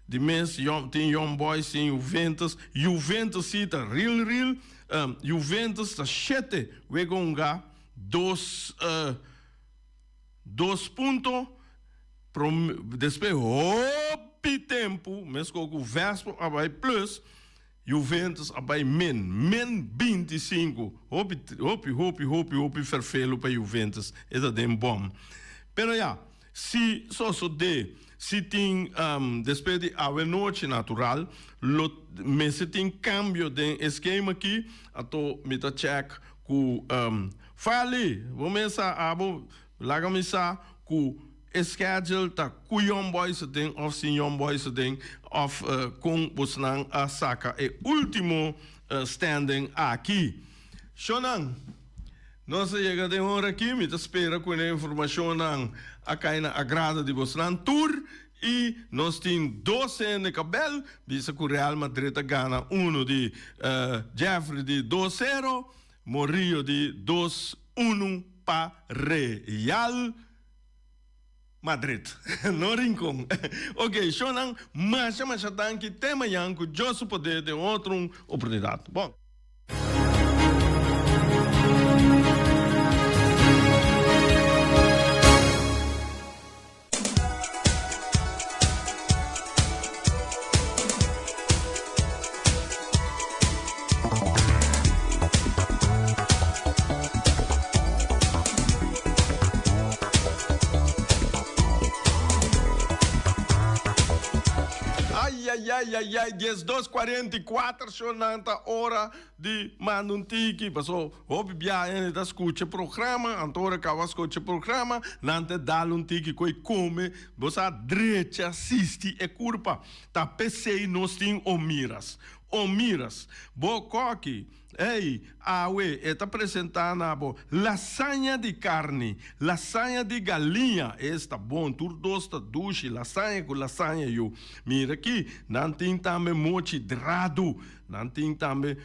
Di mes tin Young Boys tin Juventus. Juventus si ta real real. Juventus ta shete wega hunga dos dos punto. Despues hopi tempu meskos ku Vespo a bai plus. Juventus a bai min, min 25. Hopi, hopi, hopi, hopi, hopi ferfelu pa Juventus. E ta den bom. Pero ya, si sosodé, si tin, despues di awe nochi natural, lo mester tin cambio den e skema aki, anto mi ta check cu Fali, bo mes sa abo, laga mi sa cu E schedule ta cu Young Boys aden of sin Young Boys aden of con bosnan a saca e ultimo standing aki. Shownan, nos a yega den ora aki, mi ta spera cu e informacionnan a cay na agrado di bosnan tur y nos tin dos hende cabel bisa cu Real Madrid a gana uno di Jeffrey di dos cero, Morillo di dos uno pa Real Madrid. No Rincon. Ok, shownan, masha masha danki. Te mañan cu Dios su poder den otro oportunidad. Bon. Ayayayayay 12 44 shownan ta ora di manda un tiki paso Hopi biaha hende ta skucha programa, anto ora kaba skucha programa, nan ta dal un tiki ku e kome, bo sa drecha sisti e kurpa. Ta p'esei nos tin Omiras. Omiras. Bo koki, ey, awe e ta presentá na bo lasaña di karni, lasaña di galiña, esta bon, tur dos ta dushi, lasaña ku lasaña yu. Mira aki, nan tin tambe mochi dradu, nan tin tambe.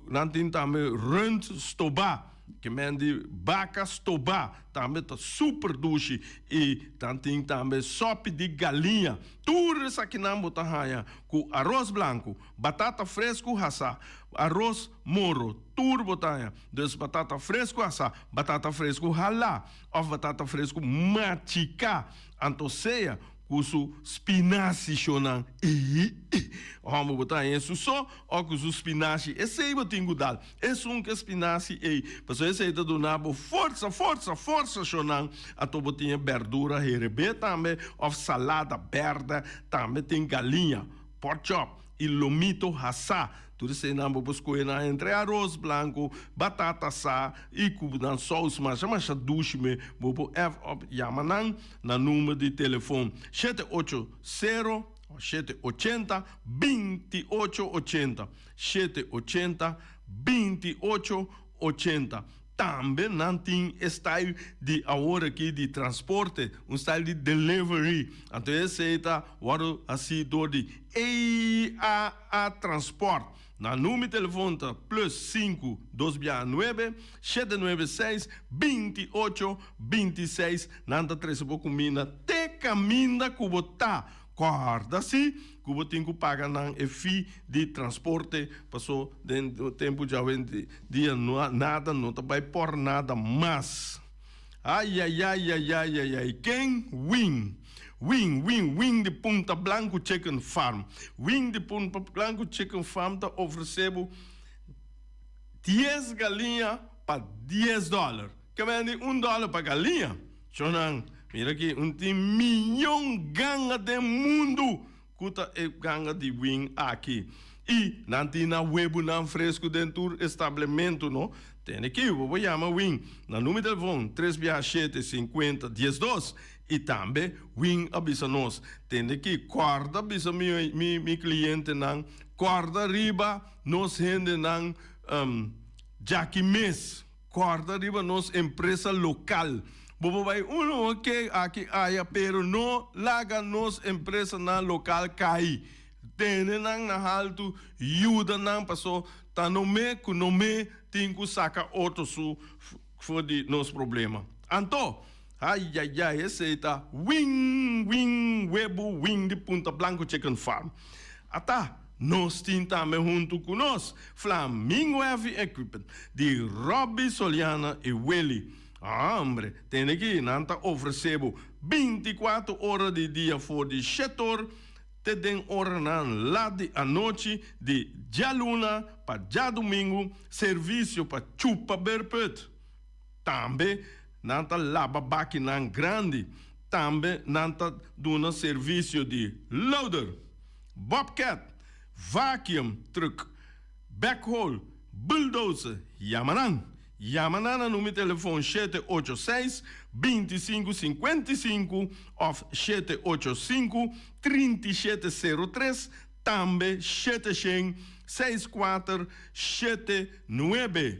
Nan tin tambe rund stobá, ke men di baka stobá, tambe ta super dushi. I nan tin tambe sòpi di galiña. Tur esakinan bo ta haña ku aros blanku, batata fresku hasá, aros moro, tur bo ta haña. Dus batata fresku hasá, batata fresku halá òf batata fresku machiká. Anto sea ku su spinashi shonan ii Hòmber bo ta haña su so òf ku su spinashi esei bo tin ku dal esun ku e spinashi ei pasobra esei ta duna bo forsa forsa forsa shonan anto bo tin e bèrdura herebé tambe òf salada bèrdè tambe tin galiña pork chop i lomito hasá. Tur eseinan bo por skohe nan entre aros blanku, batata asá i ku nan sous masha masha dushi me. Bo por èf òf yama nan na number di telefon shete ocho sero, shete ochenta, binti ocho ochenta, shete ochenta, binti ocho ochenta. Tambe nan tin e style di awor aki di transporte, un style di delivery. Anto esei ta wòrdu hasí dor di EAA Transport. Nan number di telefon ta plus sinku dos bia nuebe, shete nuebe seis, binti ocho, binti seis. Nan ta trese bo kuminda te kaminda ku bo ta. Kòrda si ku bo tin ku paga nan e fee di transporte paso den tempu djawendia nada no ta bai por nada mas. Ayayayayayayay ken win win win win di Punta Blanco Chicken Farm win di Punta Blanco Chicken Farm ta ofrece bo dies galiña pa dies dollar ke mende un dollar pa galiña. Shonnan, mira aki un tin miyon ganga den mundu ku ta e ganga di win aki. I nan tin nan webunan fresku den tur establementu no. Tene ki bo por yama Win na numero telefon tres bia shete sinkuenta diesdos i tambe Win a bisa nos tende ki kòrda bisa mi mi mi klientenan kòrda riba nos hendenan djaki mes kòrda riba nos empresa lokal bo por bai uno oke aki aya pero no laga nos empresanan lokal kai. Tene nan na haltu, yuda nan, paso ta no me ku no me tin ku saka otro su for di nos problema. Anto, ayayay, esei ta win, win, webu win di Punta Blanco Chicken Farm. Ata, nos tin tambe huntu ku nos Flamingo Heavy Equipment di Robby Soliana i Willy. Hombre, tene ki nan ta ofresé bo bintikuater ora di dia for di shetor Te den oranan lat di anochi di djaluna pa djadumingu, servisio pa chupa berput. Tambe nan ta laba bakinan grandi. Tambe nan ta duna servisio di loader, bobcat, vacuum truck, backhoe, bulldozer. Yama nan! Yama nan na numero telefon shete ocho seis, bintisinku sinkuentisinku òf shete ocho sinku, trintisshete sero tres, tambe shete shen, seis kuater, shete nuebe.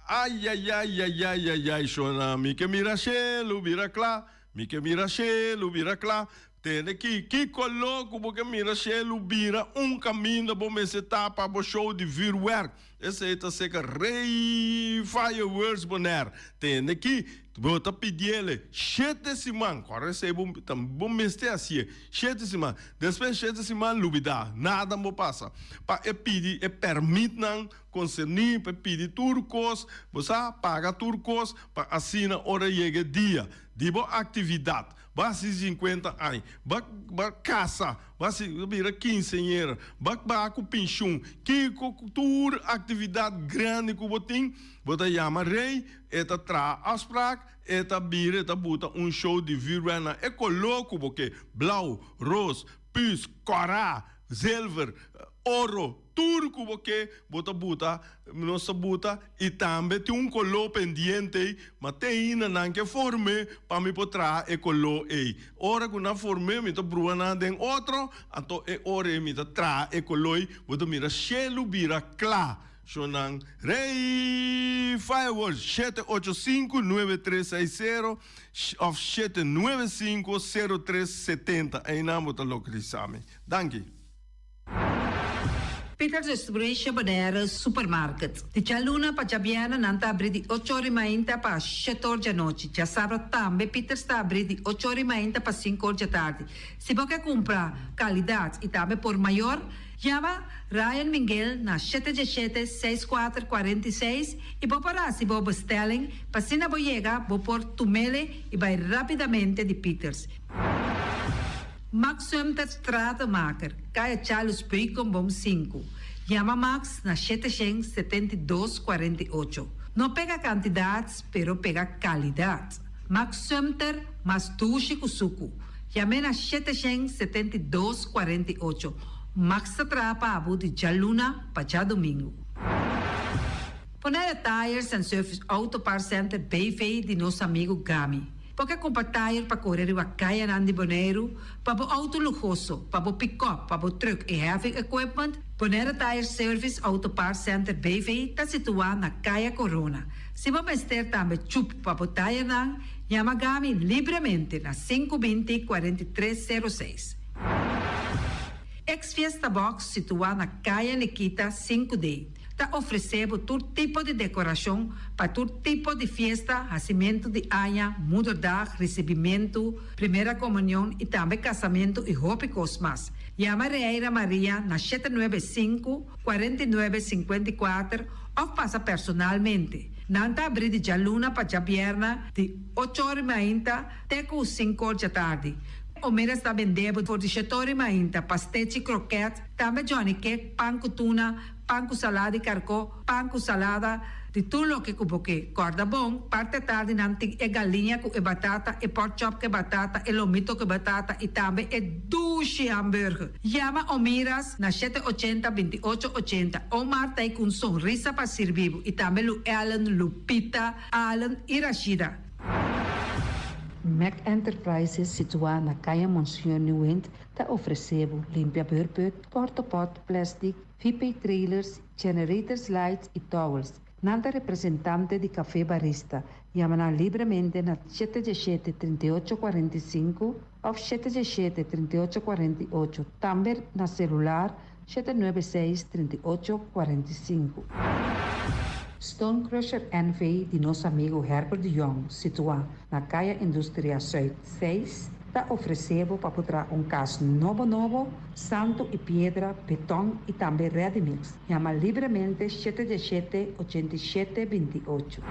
Ayayayayayayay shona mi ke mira shelu bira kla, mi ke mira shelu bira kla. Tende ki, ki koló ku bo ke mira shelu bira un kaminda bo mester ta pa bo show di vuurwerk. Esei ta seka Rey Fireworks Bonaire. Tende ki, bo ta pidiele shete siman, kòrda esei bo ta bo mester hasié, shete siman. Despues shete siman lubidá, nada bo pasa. Pa e pidi e pèrmitnan konserní, pa e pidi tur kos, bo sa, paga tur kos, pa asina ora yega e dia di bo aktividat. Bo hasi sinkuenta aña, bo a kasa, bo hasi bo bira kinseñera, bo a baha ku penshun, kiko ku tur aktividat grandi ku bo tin, bo ta yama Rey, e ta traha afsprak, e ta bira, e ta buta un show di vuurwerk na e koló ku bo ke, blou, ros, pus, kòrá, zilver, oro. Tur ku bo ke, bo ta buta, nos ta buta, i tambe tin un koló pendiente ei, ma te ainda nan ke form'é pa mi por traha e koló ei. Ora ku nan form'é, mi ta brua nan den otro, anto e ora ei mi ta traha e koló ei, bo ta mira shelu bira kla. Shonnan Rey Fireworks, shete ocho sinku, nuebe tres seis sero òf shete nuebe sinku, sero tres setenta. Einan bo ta lokalisá mi. Danki. Peters Distribution Bonaire Supermarket. Di djaluna pa djabièrnè nan ta abrí di ocho or i mainta pa shete or djanochi. Djasabra tambe Peters ta abrí di ocho or i mainta pa sinku or djatardi. Si bo ke kumpra kalidat i tambe por mayor, yama Ryan Minguel na shete djeshete, seis kuater, kuarenta i seis i bo por hasi bo bestelling pa asina bo yega bo por tumele i bai rápidamente di Peters. Max Sumter Stratenmaker, Kaya Charles Beukenboom sinku. Yama Max na shete shen setenta i dos kuarenta i ocho. No pega kantidat, pero pega kalidat. Max Sumter, mas dushi ku suku. Yam'é na shete shen setenta i dos kuarenta i ocho. Max ta traha pa abo di djaluna pa djadumingu. Bonaire Tires and Service Auto Parts Center BV di nos amigu Gami. Bo ke kumpra tayer pa kore riba kayanan di Boneiru, pa bo outo luhoso, pa bo pikòp, pa bo trùk i heavy equipment? Bonaire Tire Service Auto Parts Center BV ta situá na Kaya Korona. Si bo mester tambe chup pa bo tayernan, yama Gami libremente na sinku binti kuarenta i tres sero seis. Ex Fiesta Box situá na Kaya Nikita sinku D. Ta ofresé bo tur tipo di dekorashon pa tur tipo di fiesta, hasimentu di aña, moederdag, risibimentu, primera komunion i tambe kasamentu i hopi kos mas. Yama Reira Maria na shete nuebe sinku, kuarenta i nuebe, sinkuenta i kuater òf pasa personalmente. Nan ta abrí di djaluna pa djabièrnè di ocho or i mainta te ku sinku or djatardi. Omeras ta bendé bo for di shete or i mainta pastechi, krokèt, tambe johnny cake, pan ku tuna, Pan ku salada di karkó, pan ku salada. Di tur loke ku bo ke. Kòrda bon, parti atardi nan tin e galiña ku e batata, e porkchop ku e batata, e lomito ku e batata i tambe e dushi hamburger. Yama Omiras na shete ochenta, binti ocho ochenta. Omar ta ei ku un sonrisa pa sirbi bo i tambe Lu Ellen, Lupita, Allen i Rashida. Mac Enterprises situá na Kaya Monseñor Nieuwind ta ofresé bo limpia beurput, portopot, plastic, VP trailers, generators lights i towels. Nan ta representante di Café Barista. Yama nan libremente na shete diesshete, 38 45 òf 717, 38 48. Tambe na selular 796, 38 45. Stone Crusher NV di nos amigu Herbert de Jong, situá na Kaya Industria Zuid 6, ta ofresé bo pa por traha un kas nobo nobo, santu i piedra, beton i tambe ready mix. Yama libremente 717, 87 28.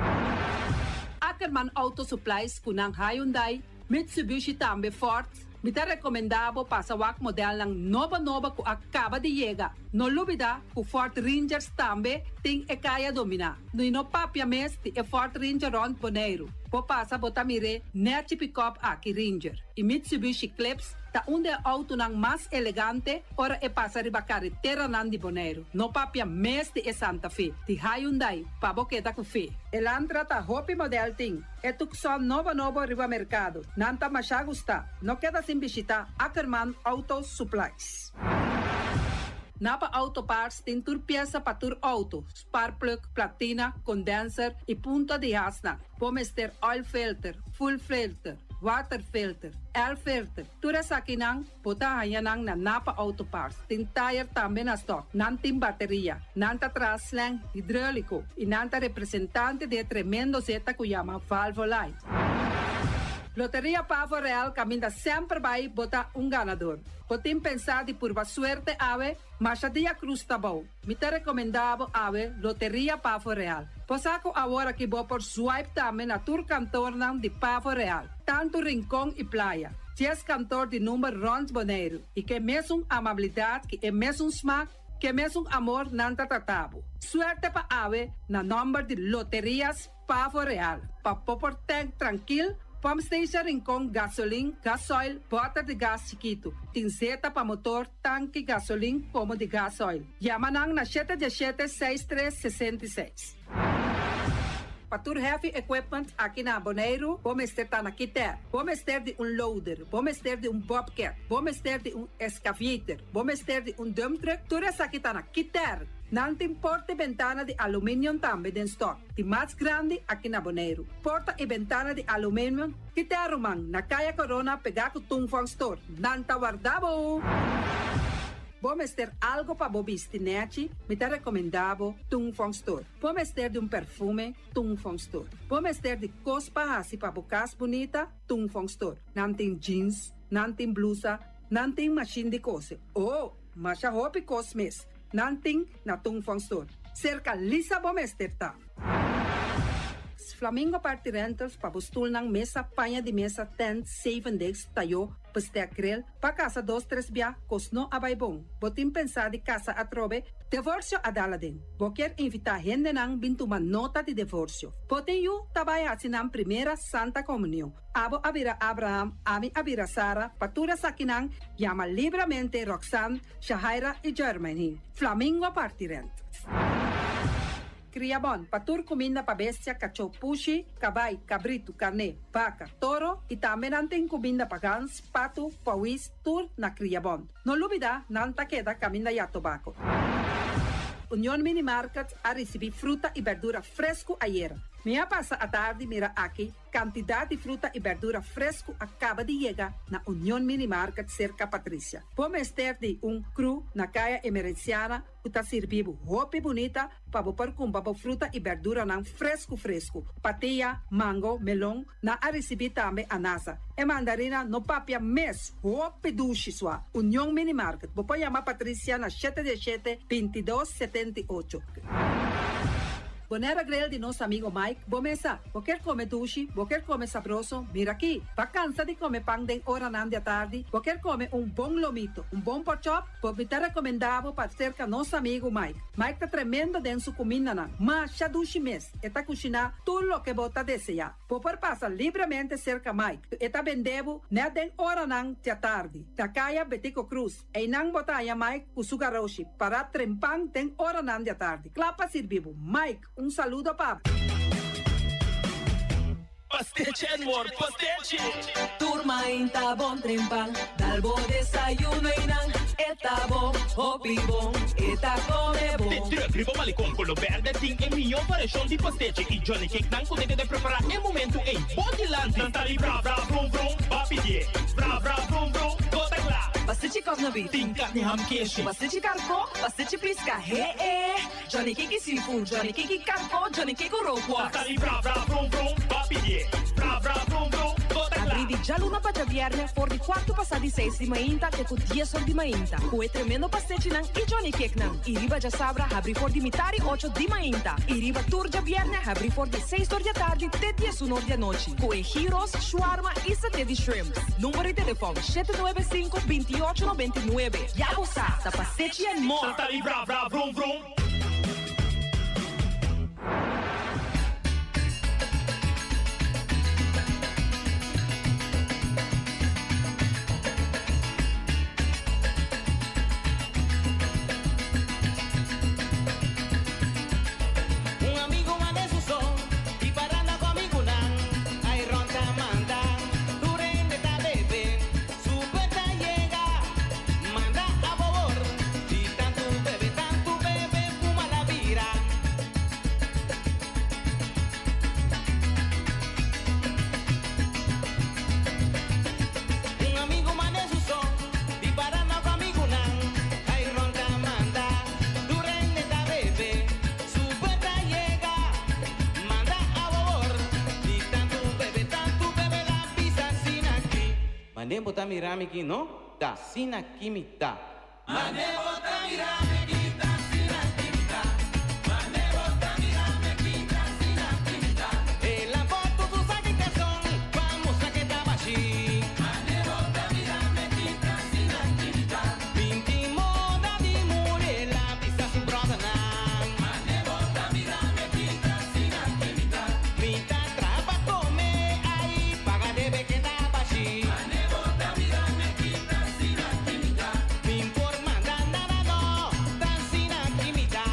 Ackerman Auto Supplies ku nan Hyundai, Mitsubishi tambe Ford, mi ta rekomendá bo pasa wak modelnan nobo nobo ku a kaba di yega. No lubidá ku Ford Rangers tambe tin e kaya dominá. I no papia mes di e Ford Ranger rònt Boneiru. Bo pasa bo ta mir'é nèchi pick-up aki Ranger. I Mitsubishi Eclipse ta un di e outonan mas elegante ora e pasa riba kareteranan di Boneiru. No papia mes di e Santa Fe, di Hyundai, pa bo keda ku fe. Elantra ta hopi model tin. E Tucson nobo nobo riba merkado. Nan ta masha gustá. No keda sin bishitá Ackerman Auto Supplies. Napa Auto Parts tin tur piesa pa tur outo, spark plug, platina, condenser i punta di hasnan. Bo mester oil filter, fuel filter, water filter, air filter. Tur esakinan bo ta haña nan na Napa Auto Parts. Tin tire tambe na stock. Nan tin bateria. Nan ta traha slang hidráuliko i nan ta representante di e tremendo zeta ku yama Valvoline. Loteria Pavo Real kaminda semper bai bo ta un ganador. Bo tin pensá di purba suerte awe? Masha dia krus ta bou. Mi ta rekomendá bo awe Loteria Pavo Real. Bo sa ku awor aki bo por swipe tambe na tur kantornan di Pavo Real, tantu Rincon i Playa. 10 kantor di number rònt Boneiru i ku e mesun amabilidat, ku e mesun smak, ku e mesun amor nan ta trata bo. Suerte pa awe na nòmber di Loterias Pavo Real. Pa bo por tank trankil, pump station Rincon, gasolin, gasoil, bòter di gas chikitu. Tin zeta pa motor, tanki, gasolin, komo di gasoil. Yama nan na 717 63 66. Pa tur heavy equipment aki na Boneiru, bo mester ta na Kiter. Bo mester di un loader, bo mester di un bobcat, bo mester di un excavator, bo mester di un dump truck, tur esaki ta na Kiter. Nan tin porta i bentana di aluminium tambe den stock, di mas grandi aki na Boneiru. Porta i bentana di aluminium, Kiter ruman, na Kaya Corona pegá ku Tung Fong Store. Nan ta warda bo! Bo mester algo pa bo bisti nèchi, mi ta rekomendá bo Tung Fong Store. Bo mester di un perfume, Tung Fong Store. Bo mester di kos pa hasi pa bo kas bunita, Tung Fong Store. Nan tin jeans, nan tin blusa, nan tin mashin di kose. Oh, masha hopi kos mes. Nan tin na Tung Fong Store. Serka Lisa bo mester ta. Flamingo Party Rentals pa bo stulnan, mesa, paña di mesa, tent, seven days, tayó, bestek grill, pa kasa dos tres bia, kos no a bai bon. Bo tin pensá di kasa atrobe, divorsio a dal aden. Bo kier invitá hendenan bin tuma nota di divorsio. Bo tin yu ta bai hasi nan primera Santa Komunion. Abo a bira Abraham, ami a bira Sara, pa tur esakinan yama libremente Roxanne, Shahaira i Germany. Flamingo Party Rentals. Kriabon, pa tur kuminda pa bestia, kachó, pushi, kabai, kabritu, karné, baka, toro i tambe nan tin kuminda pa gans, patu, pòwis, tur na Kriabon. No lubidá, nan ta keda kaminda Yatobako. Union Mini Market a risibí fruta i bèrdura fresku ayera. Mi a pasa atardi mira aki kantidat di fruta i bèrdura fresku a kaba di yega na Union Mini Market serka Patricia. Bo mester di un kru na Kaya Emerenciana ku ta sirbi bo hopi bunita pa bo por kumpra bo fruta i bèrduranan fresku fresku. Patia, mango, melon, nan a risibí tambe anasa. E mandarina no papia mes, hopi dushi sua. Union Mini Market, bo por yama Patricia na 7 17 22 78. Bonera Grill di nos amigo Mike, bo mesa. Bo kier come dushi, bo kier come sabroso, mira aki. Bo a cansa di come pan den oranan di atardi, bo kier come un bon lomito, un bon porkchop, bo mi ta recomenda bo pa cerca nos amigo Mike. Mike ta tremendo den su cumindanan, masha dushi mes, e ta cushina tur loke bo ta desea. Bo por pasa libremente cerca Mike, e ta bende bo net den oranan di atardi, na Caya Betico Croes. Einan bo ta haña Mike ku su garoshi pará trempan den oranan di atardi, kla pa sirbi bo. Mike, un saludo pa bo. Pastechi and more, pastechi! Tur mainta bon trempan, dal bo desayuno einan, e ta bon, hopi bon, e ta come bon. De truck riba Malecon Colo Berde tin e mihó variashon di pastechi y Johnny Cake nan ku ta keda prepará e momentu ei bo dilanti. Nan ta di bra bra brum brum, ba pidié bra bra brum brum, bo ta kla. Pastechi kòknabit. Tin karni ham keshi. Pastechi karkó, pastechi piska, he e. Johnny Cake seafood, Johnny Cake karkó, Johnny Cake rookworst. Nan ta di bra bra brum brum, ba pidié bra bra brum brum, bo ta kla. Abrí di djaluna pa djabièrnè for di kuartu pasá di seis di mainta te ku dies or di mainta ku e tremendo pastechinan i Johnny Cakenan. I riba djasabra habrí for di mitá di ocho di mainta i riba tur djabièrnè habrí for di seis or di atardi te diesun or di anochi ku e gyros, shawarma i saté di shrimps. Number di telefòn, 795 28 99. Ya bo sa, ta Pastechi and More! Nan ta di vra vra vrum vrum. Un amigo manda su son y paranda cu amigunan ay ron ta manda tur hende ta bebe su puerta yega manda a bobor di tantu bebe tantu bebe fuma la bira. Un amigo manda su son di paranda cu amigunan ay ron ta manda tur hende ta bebe su puerta yega manda a bobor di tantu bebe tantu bebe la bisa asina aki. Mane bo ta mira mi ki no ta asina ki mi ta. Mane bo ta mira mi ki ta asina ki mi ta. Mane bo ta mira mi ki ta asina ki mi ta. El a boto su saki karson pa mustra ke ta bashi. Mane bo ta mira mi ki ta asina ki mi ta. Binti moda di muri el a bisa su bròdernan. Mane bo ta mira mi ki ta asina ki mi ta. Mi ta traha pa kome ai paga debe ke ta bashi. Mane bo ta mira mi ki ta asina ki mi ta. Mi por manda nada no ta asina ki mi ta.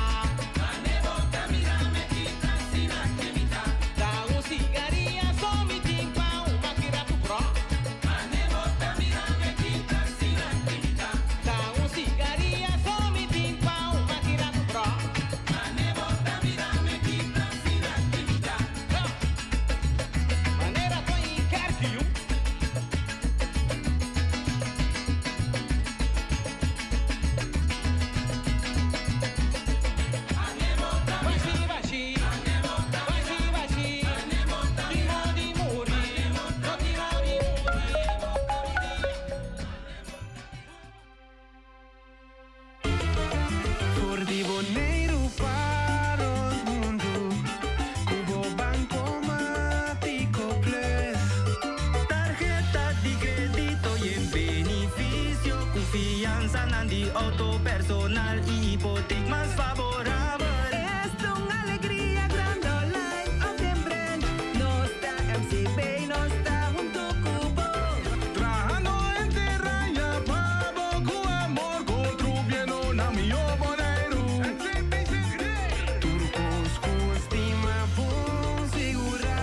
Mane bo ta mira mi ki ta asina ki mi ta. Ta un sigaria so mi tin pa un makira tu bro. Mane bo ta mira mi ki ta asina ki mi ta. Ta un sigaria so mi tin pa un makira tu bro. Mane bo ta mira mi ki ta asina ki mi ta. Manera toy kerki yu. Bashi bashi, bashi bashi, timo di muri, no timo di muri. For di Boneiru pa rònt mundu, ku bo Bankomatiko Plus. Tarheta di krédito yen benefisio, ku fiansanan di outo personal i hipotek mas faborabel. Esta un alegria grandi online of den branch. Nos ta MCB, nos ta huntu ku bo. Trahando henter aña pa bo ku amor, kontribuyendo na mihó Boneiru. Tur kos ku estima bon sigurá.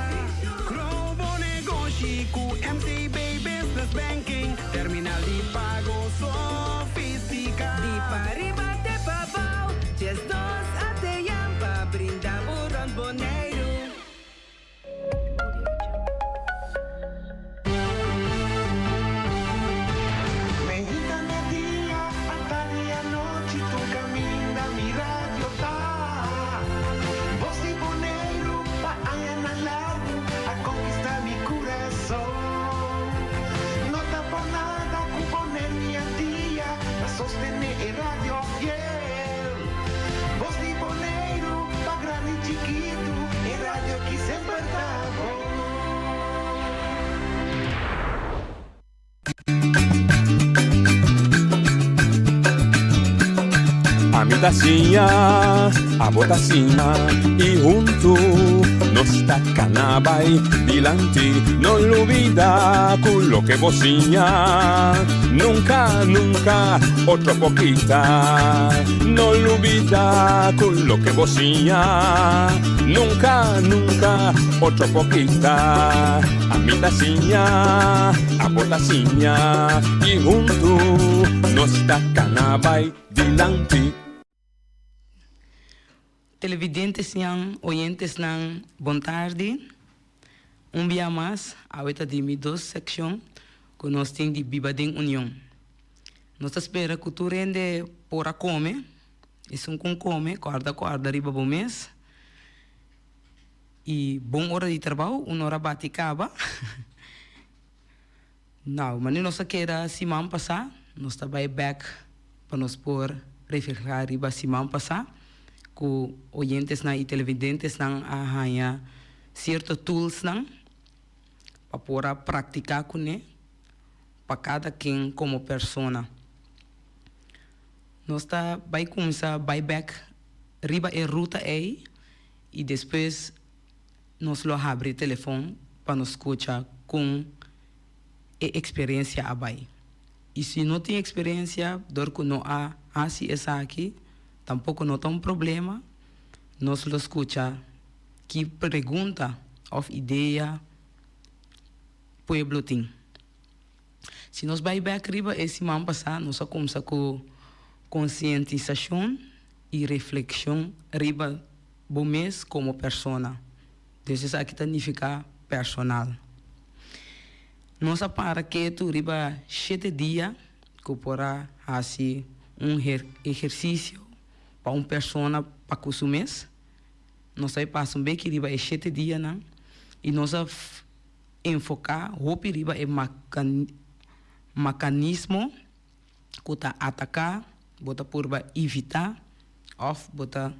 Grow bo negoshi ku MCB Business Banking. Terminal di pago sofistiká. Di Ami ta siña, abo ta siña y hunto nos ta cana bay dilanti. No lubida cu loke bo siña nunca, nunca otro por kita. No lubida cu loke bo siña nunca, nunca otro por kita. Ami ta siña, abo ta siña y hunto nos ta cana bay dilanti. Televidentesnan, oyentesnan, bon tardi. Un bia mas, awe ta di mi dos seccion cu nos tin di Biba den Union. Nos ta spera cu tur hende por a come, esun cu come, corda corda riba bo mes. Y bon ora di trabao, un ora bati caba. Nou, manera nos a keda siman pasá, nos ta bai bèk pa nos por reflehá riba siman pasá ku oyentesnan i televidentesnan a haña sierto toolsnan pa por a praktiká kuné pa kada ken komo persona. Nos ta bai kuminsá bai bèk riba e ruta ei i despues nos lo habri telefon pa nos skucha kon e eksperensia a bai. I si no tin eksperensia dor ku no a hasi esaki, tampoko no ta un problema, nos lo skucha ki pregunta òf idea pueblo tin. Si nos bai bèk riba e siman pasá nos a kumsa ku konsientisashon i reflekshon riba bo mes komo persona. Dus esaki ta nifiká personal. Nos a para ketu riba shete dia ku por a hasi un ehersisio pa un persona pa ku su mes. Nos a pasa un beki riba e shete dianan i nos a enfoká hopi riba e makanismo ku ta ataká, bo ta purba ivitá òf bo ta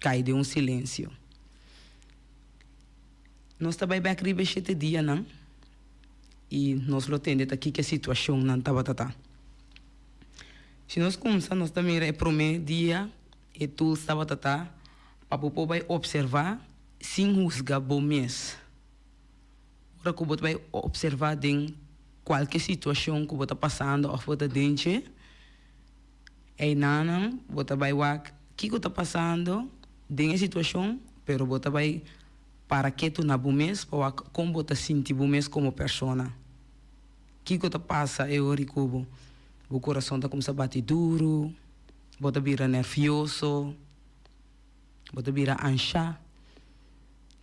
kai den un silensio. Nos ta bai bèk riba e shete dianan i nos lo tende ta kiko e situashonnan tabata ta. Si nos kumsa nos ta mira e promé dia e tools tabata ta pa bo por bai opservá sin husga bo mes. Ora ku bo ta bai opservá den kualke situashon ku bo ta pasando òf bo ta den dje, einanan bo ta bai wak kiko ta pasando den e situashon, pero bo ta bai para ketu na bo mes pa wak kon bo ta sinti bo mes komo persona. Kiko ta pasa e ora ku bo? Bo kurason ta kuminsá bati duru, bo ta bira nèrvioso. Bo ta bira anshá.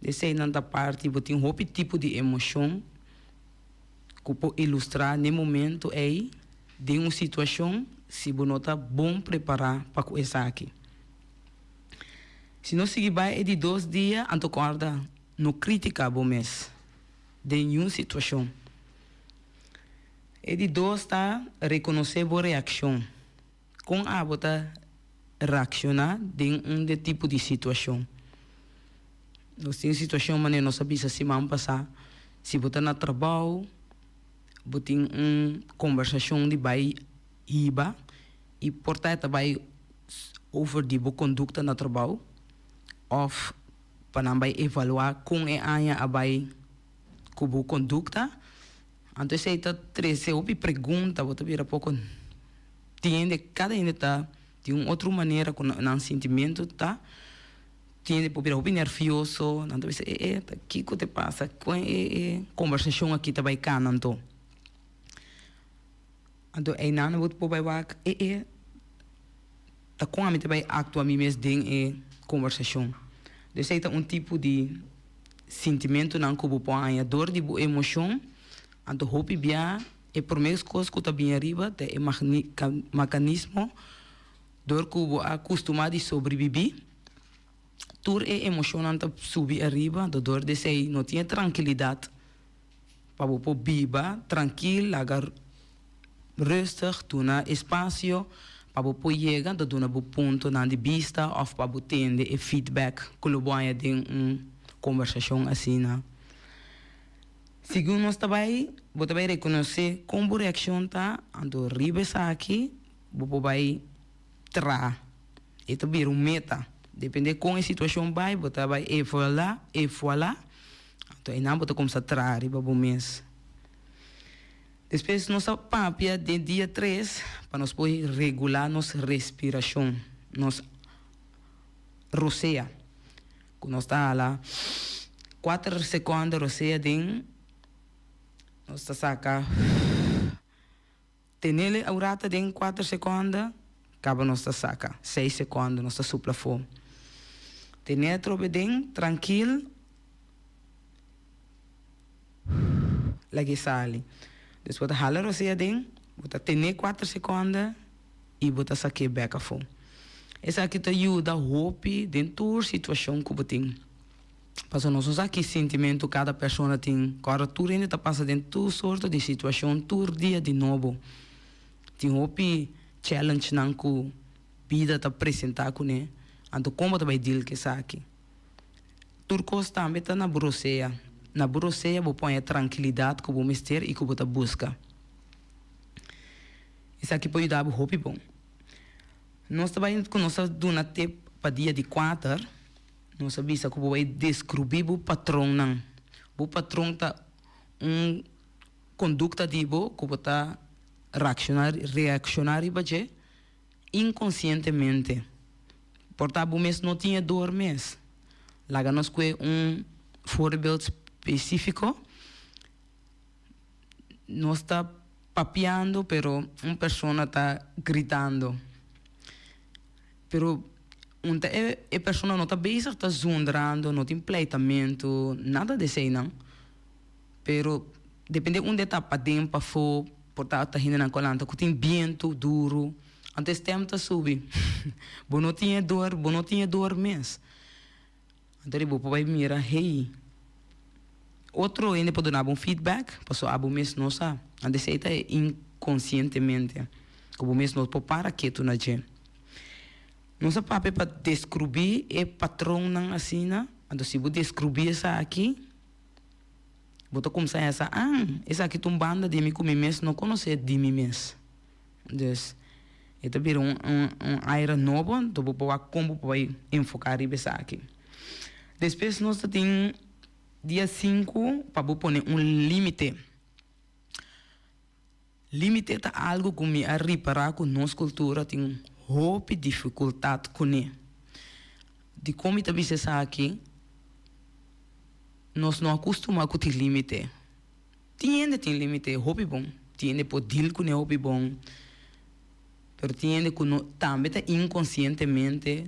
Eseinan ta parti, bo tin hopi tipo di emoshon ku por ilustrá n'e momento ei den un situashon si bo no ta bon prepará pa ku esaki. Si no sigui bai e di dos dia, anto kòrda no kritiká bo mes den niun situashon. E di dos ta rekonosé bo reakshon. Kon abo ta reakshoná den un de tipo di situashon? Nos tin situashon manera nos a bisa siman pasá, si bo ta na trabou, bo tin un kombersashon di bai hiba i por ta e ta bai over di bo kondukta na trabou òf pa nan bai evaluá kon e aña a bai ku bo kondukta. Anto esei ta trese hopi pregunta, bo ta bira poko tin hende, kada hende ta di un otro manera ku nan sintimentu ta, tin hende por bira hopi nervioso, nan ta bisa e e ta kiko ta pasa, kon e e kombersashon aki ta bai kana anto. Anto einan bo por bai wak e e ta kon ami ta bai aktua mi mes den e kombersashon. Esei ta un tipo di sintimentunan ku bo por haña dor di bo emoshon, anto hopi bia e promé kos ku ta bini ariba ta e makanismo dor ku bo a kustumá di sobrebibí, tur e emoshonnan ta subi ariba, anto dor di esei no tin e trankilidat pa bo por biba trankil, laga rustig, duna espasio pa bo por yega ta duna bo puntonan di bista òf pa bo tende e feedback ku lo bo haña den un kombersashon asina. Segun nos ta bai, bo ta bai rekonosé kon bo reakshon ta, anto riba esaki bo por bai traha. E ta bira un meta. Depende kon e situashon bai, bo ta bai evaluá, evaluá, anto einan bo ta kumsa traha riba bo mes. Despues nos a papia den dia tres pa nos por regulá nos respirashon, nos rosea, ku nos ta hala kuater sekònde rosea den, nos ta saka. Tenele un rata den kuater sekonda, kaba nos ta saka seis sekonda, nos ta supla afó. Tene atrobe den, trankil, lag'e sali. Dus bo ta hala rosea den, bo ta tene kuater sekonda i bo ta sak'é bèk afó. Esaki ta yuda hopi den tur situashon ku bo tin. Pasobra nos no sa ki sintimentu kada persona tin. Kòrda tur hende ta pasa den tur sorto di situashon tur dia di nobo. Tin hopi challengenan ku bida ta presentá kuné, anto kon bo ta bai deal ku esaki? Tur kos tambe ta na bo rosea. Na bo rosea bo por haña trankilidat ku bo mester i ku bo ta buska. Esaki por yuda bo hopi bon. Nos ta bai ku nos ta duna tip pa dia di kuater. Nos a bisa ku bo bai deskrubí bo patronnan. Bo patron ta un kondukta di bo ku bo ta reakshoná reakshoná riba dje inkonsientemente. Por ta bo mes no tin e dor mes. Laga nos kue un voorbeeld spesífiko. Nos ta papiando pero un persona ta gritando. Pero un ta e e persona no ta bezig ta zundrando, no tin pleitamentu, nada di eseinan. Pero depende unda e ta, paden, pafó, por ta ta hendenan ku a lanta ku tin bientu duru, anto e stem ta subi. Bo no tin e dor, bo no tin e dor mes. Anto di bo por bai mira, hey, otro hende por duna bo un feedback, pasobra abo mes no sa. Anto esei ta e inkonsientemente, ku bo mes no por para ketu na dje. Nos a papia pa deskrubí e patronnan asina, anto si bo deskrubí esaki, bo ta kumsa hesa, ah, esaki ta un banda di mi ku mi mes no konosé di mi mes. Dus, e ta bira un un aire nobo, anto bo por wak kon bo por bai enfoká riba esaki. Despues nos ta tin dia sinku pa bo pone un límite. Límite ta algu ku mi a ripará ku nos kultura tin hopi difikultat kuné. Dikon mi ta bisa esaki? Nos no a kustumá ku tin límite. Tin hende tin límite hopi bon, tin hende por deal kuné hopi bon, pero tin hende ku no tambe ta inkonsientemente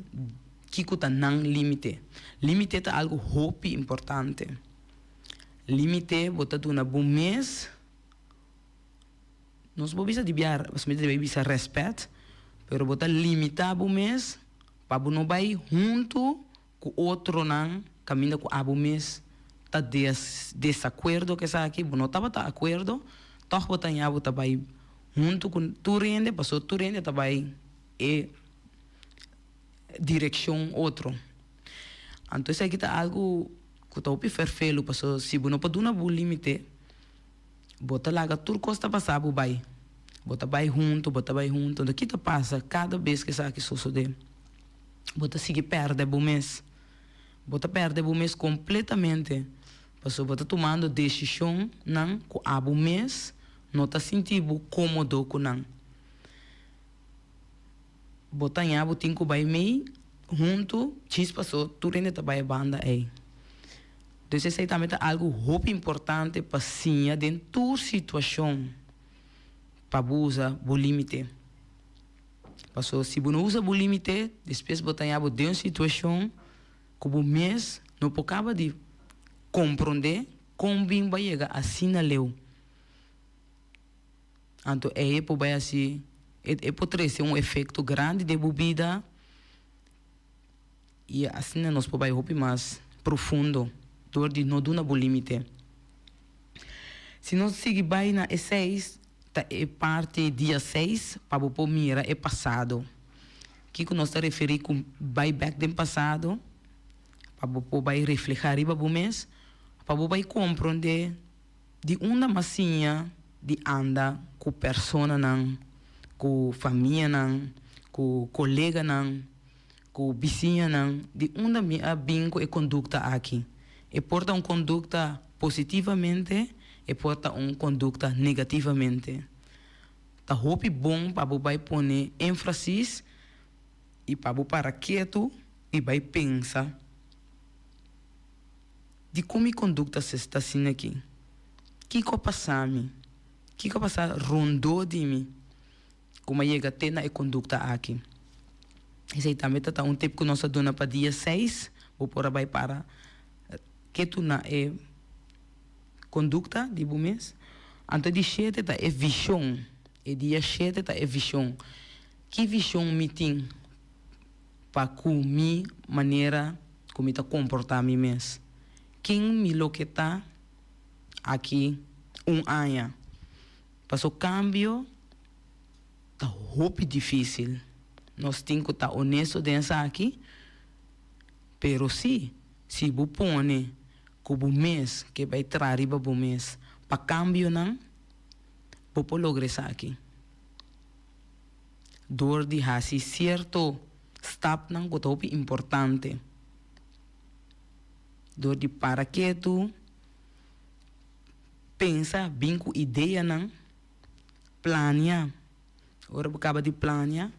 kiko ta nan límite. Límite ta algu hopi importante. Límite bo ta duna bo mes, nos por bisa di bia, pasobra mi ta debe bisa rèspèt, pero bo ta limitá bo mes pa bo no bai huntu ku otronan kaminda ku abo mes ta desakuerdo ku esaki, bo no tabata akuerdo, tòg bo ta ña bo ta bai huntu ku tur hende pasobra tur hende ta bai e direkshon otro. Anto esaki ta algu ku ta hopi fèrfelu pasobra si bo no por duna bo límite bo ta laga tur kos ta pasa bo bai. Bo ta bai huntu, bo ta bai huntu, anto ki ta pasa kada bes ku esaki sosodé? Bo ta sigui pèrdè bo mes. Bo ta pèrdè bo mes kompletamente pasobra bo ta tumando desishonnan ku abo mes no ta sinti bo kómodo ku nan. Bo ta ña bo tin ku bai mei huntu djis paso tur hende ta bai e banda ei. Dus esei tambe ta algu hopi importante pa siña den tur situashon pa bo usa bo límite. Paso si bo no usa bo límite despues bo ta ña bo den un situashon ku bo mes no por kaba di komprondé kon bin bo a yega asina leu. Anto ei e por bai hasi, e por trese un efekto grandi den bo bida i asina nos por bai hopi mas profundo dor di no duna bo límite. Si nos sigui bai na e seis, ta e parti dia seis pa bo por mira e pasado. Kiko nos ta referí ku bai bèk den pasado? Pa bo por bai reflehá riba bo mes, pa bo bai komprondé. Di unda m'a siña di anda ku personanan, ku famianan, ku koleganan. Ku bisiñanan, di unda mi a bin ku e kondukta aki? E por ta un kondukta positivamente, e por ta un kondukta negativamente. Ta hopi bon pa bo bai pone énfasis i pa bo para ketu i bai pensa, Dikon mi kondukta ta asina aki? Kiko a pasa mi? Kiko a pasa rondó di mi? Ku mi a yega te na e kondukta aki. Esei tambe ta ta un tip ku nos a duna pa dia seis, bo por a bai para ketu na e kondukta di bo mes. Anto di shete ta e vishon. E dia shete ta e vishon. Ki vishon mi tin pa ku mi manera ku mi ta komportá mi mes? Ken mi loke ta aki un aña? Paso kambio ta hopi difísil. Nos tin ku ta honesto den esaki, pero sí, si bo pone ku bo mes ke bai traha riba bo mes pa kambionan, bo por logra esaki dor di hasi sierto stapnan ku ta hopi importante, dor di para ketu. Pensa, bin ku ideanan, plania. Ora bo kaba di plania,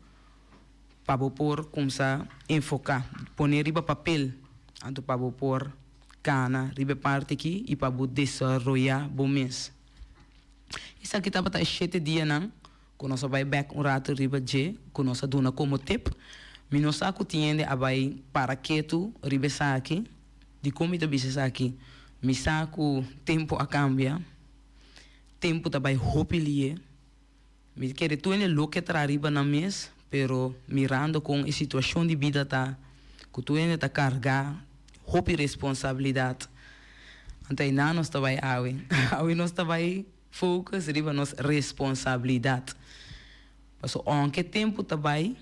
pa bo por kumsa enfoká, pone riba papel, anto pa bo por kana riba e parti aki i pa bo desaroyá bo mes. Esaki tabata e shete dianan ku nos a bai bèk un ratu riba dje ku nos a duna komo tip. Mi no sa ku tin hende a bai para ketu riba esaki. Dikon mi ta bisa esaki? Mi sa ku tempu a kambia, tempu ta bai hopi lié. Mi ta kere tur hende loke traha riba nan mes, pero mirando kon e situashon di bida ta, ku tur hende ta karga hopi responsabilidat. Anto einan nos ta bai awe. Awe nos ta bai focus riba nos responsabilidat. Pasobra ounke tempu ta bai.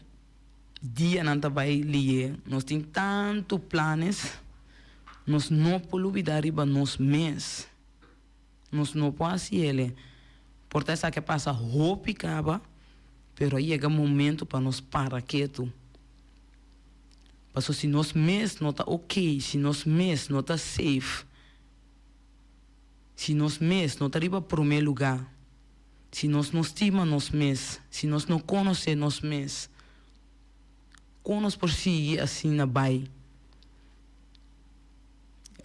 Dianan ta bai lié. Nos tin tantu planes, nos no por lubidá riba nos mes. Nos no por hasi ele. Por ta esaki a pasa hopi kaba, pero a yega momento pa nos para ketu. Pasobra si nos mes no ta ok, si nos mes no ta safe, si nos mes no ta riba promé lugá, Si nos no stima nos mes, si nos no konosé nos mes, kon nos por sigui asina bai?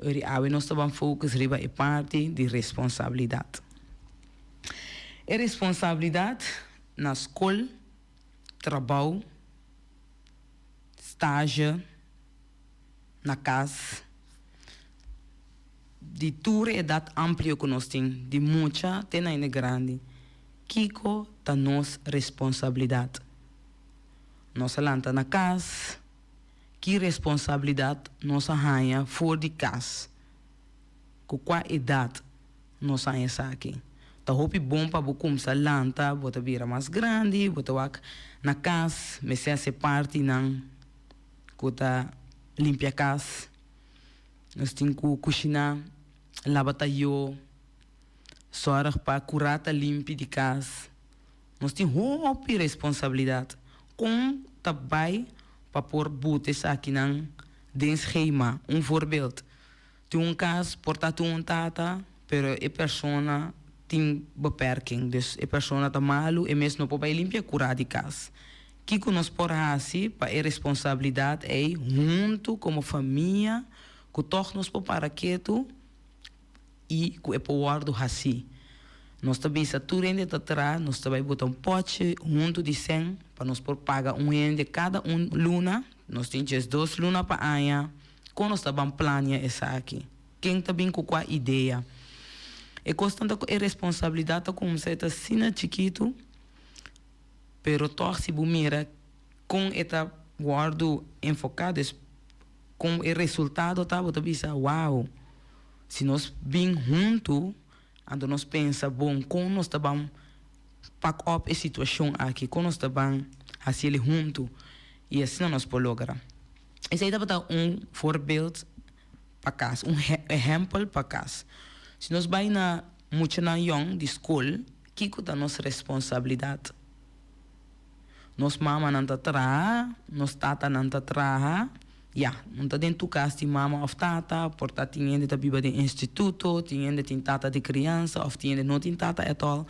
Ori awe nos ta ban focus riba e parti di responsabilidat. E responsabilidat na skol, trabou, stage, na kas. Di tur e edat amplio ku nos tin, di mucha te na hende grandi, kiko ta nos responsabilidat? Nos a lanta na kas, ki responsabilidat nos a haña for di kas? Ku kua edat nos haña esaki? Ta hopi bon pa bo kumsa lanta, bo ta bira mas grandi, bo ta wak na kas, mester hasi partinan ku ta limpia kas. Nos tin ku kushiná, laba tayó, sòrg pa kurá ta limpi di kas. Nos tin hopi responsabilidat. Kon ta bai pa por buta esakinan den schema? Un voorbeeld, tin un kas por ta tin un tata, pero e persona tin beperking, dus e persona ta malu, e mes no por bai limpia kurá di kas. Kiko nos por hasi pa e responsabilidat ei huntu komo famia ku tòg nos por para ketu i ku e por wòrdu hasí? Nos ta bisa tur hende ta traha, nos ta bai bota un pòchi huntu di sèn pa nos por paga un hende kada un luna, nos tin diesdos luna pa aña, kon nos ta ban plania esaki? Ken ta bin ku kua idea? E kosnan ta ku e responsabilidat ta kuminsá e ta asina chikitu. Pero tòg si bo mira kon e ta wòrdu enfoká, dus kon e resultado ta, bo ta bisa, wow, si nos bin huntu, anto nos pensa bon kon nos ta ban pak òp e situashon aki, kon nos ta ban hasi el huntu, i asina nos por logra. Esei tabata un voorbeeld pa kas, un ehèmpel pa kas. Si nos bai na muchanan yòn di skol, kiko ta nos responsabilidat? Nos mamanan ta traha, nos tatanan ta traha. Ya, no ta den tur kas tin mama òf tata, por ta tin hende ta biba den instituto, tin hende tin tata di kriansa òf tin hende no tin tata at all.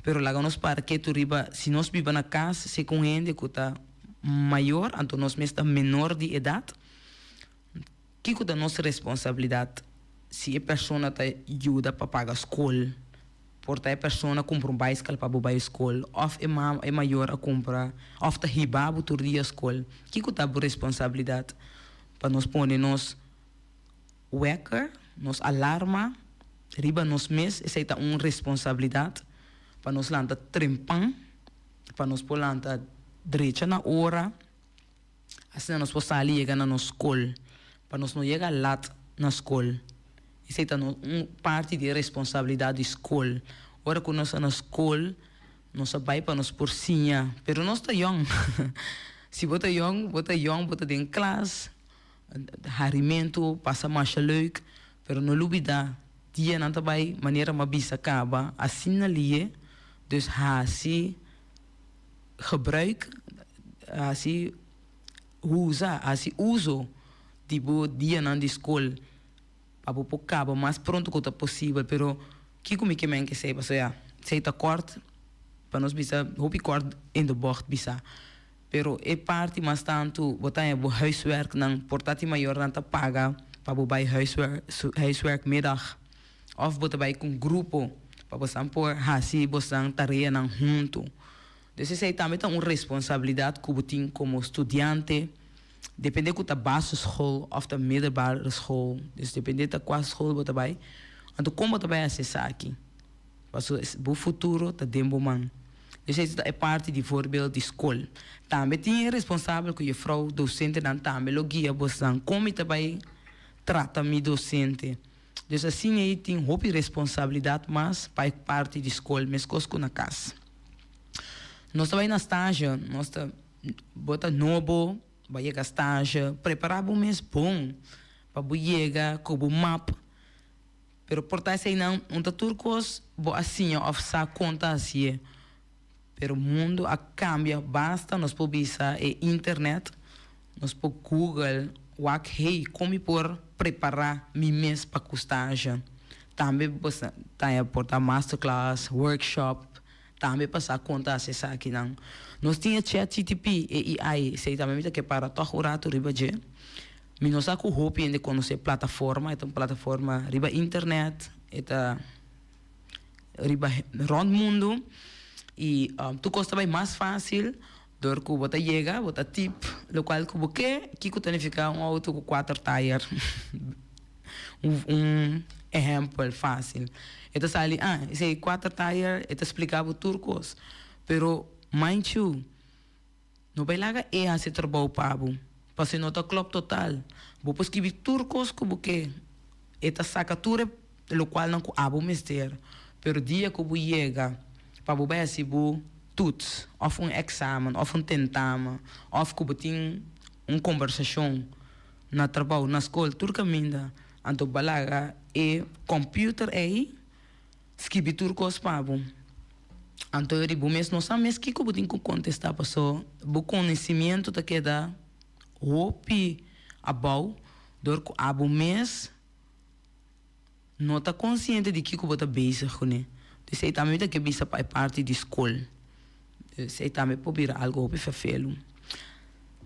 Pero laga nos para ketu riba si nos biba na kas segun hende ku ta mayor, anto nos mes ta menor di edat, kiko ta nos responsabilidat si e persona ta yuda pa paga skol? Por ta e persona kumpra un baiskel pa bo bai skol òf e mama, e mayor a kumpra òf ta hiba bo tur dia skol. Kiko ta bo responsabilidat pa nos pone nos wèker, nos alarma riba nos mes? Esei ta un responsabilidat pa nos lanta trempan, pa nos por lanta drecha na ora. Asina nos por sali yega na nos skol, pa nos no yega lat na skol. Esei ta no un parti di e responsabilidat di skol. Ora ku nos ta na skol, nos a bai pa nos por siña, pero nos ta yòn. Si bo ta yòn, bo ta yòn, bo ta den klas, harimentu pasa masha leuk, pero no lubida, dianan ta bai manera mi a bisa kaba, asina lihe, dus hasi. Gebruik, hasi usa, hasi uso di bo dianan di skol pa bo por kaba mas pronto ku ta posibel. Pero kiko mi ke men ke esei? Pasobra ya, esei ta kòrt, pa nos bisa hopi kòrt in de bocht bisa. Pero e parti mas tantu bo ta haña bo huiswerknan, por ta tin mayornan ta paga pa bo bai huiswerk, huiswerkmiddag. Òf bo ta bai ku un grupo pa bosan por hasi bosan tareanan huntu. Dus esei tambe ta un responsabilidat ku bo tin komo studiante, depende ku ta basisschool òf ta middelbare school, dus depende ta kua school bo ta bai, anto kon bo ta bai hasi esaki? Pasobra bo futuro ta den bo man. Dus esei ta e parti di voorbeeld di skol. Tambe tin e responsabel ku jufrou, dosentenan tambe lo guia bosnan kon mi ta bai trata mi dosente. Dus asina ei tin hopi responsabilidat mas pa e parti di skol meskos ku na kas. Nos ta bai na stage, nos ta bo ta nobo, bo a yega stage, prepará bo mes bon pa bo yega ku bo map. Pero por ta eseinan un ta tur kos bo a siña òf sa kon ta hasié. Pero mundu a kambia basta, nos por bisa e internet, nos por google wak hey kon mi por prepara mi mes pa ku stage. Tambe bo ta por ta masterclass, workshop, tambe pa sa kon ta hasi esakinan. Nos tin e chat GTP, e AI, esei tambe mi ta ke para tòg un ratu riba dje. Mi no sa ku hopi hende konosé plataforma, e ta un plataforma riba internet, e ta. riba rond mundu y tur cos ta bay mas facil door cu bo ta yega bo ta tip locual cu bo ke kico ta nifica un auto cu cuater tire un ehempel facil e ta sali ah esey cuater tire e ta splica bo tur cos pero mind you No bay laga e haci trabou pa bo, pasobra no ta klop total. Bo por skibi tur cos cu bo ke, e ta saca tur e locualnan cu abo mester, pero dia cu bo yega pa bo bay haci bo toets of un examen of un tentamen of cu bo tin un combersacion na trabou, na scol, tur caminda, anto bo a laga e computer ey Skibi tur kos pa bo. Anto riba bo mes no sa mes kiko bo tin ku kontestá paso bo konosimiento ta keda hopi abou dor ku abo mes no ta konsiente di kiko bo ta bezig kuné. Esei tambe mi ta ke bisa pa e parti di skol. Esei tambe por bira algo hopi ferfelu.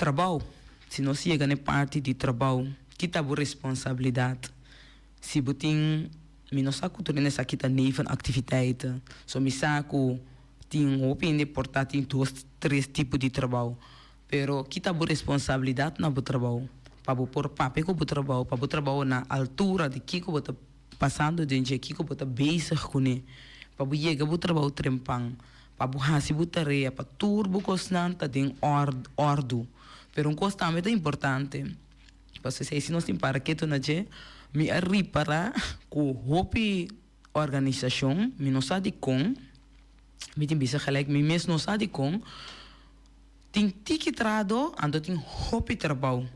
Trabou, si nos yega na e parti di trabou, ki ta bo responsabilidat? Si bo tin, mi no sa ku tur hende sa kita nevenactiviteiten. So mi sa ku tin hopi hende por ta tin dos, tres tipo di trabou. Pero kita bo responsabilidat na bo trabou pa bo por papia ku bo trabou, pa bo trabou na altura di kiko bo ta pasando den dje, kiko bo ta bezig kuné, pa bo yega bo trabou trempan, pa bo hasi bo tarea, pa tur bo kosnan ta den òrdu. Pero un kos tambe ta importante. Pasobra esei si nos tin para ketu na dje, mi a ripará ku hopi organisashon, mi no sa dikon, mi tin bisa gelijk, mi mes no sa dikon, tin tiki trahadó anto tin hopi trabou.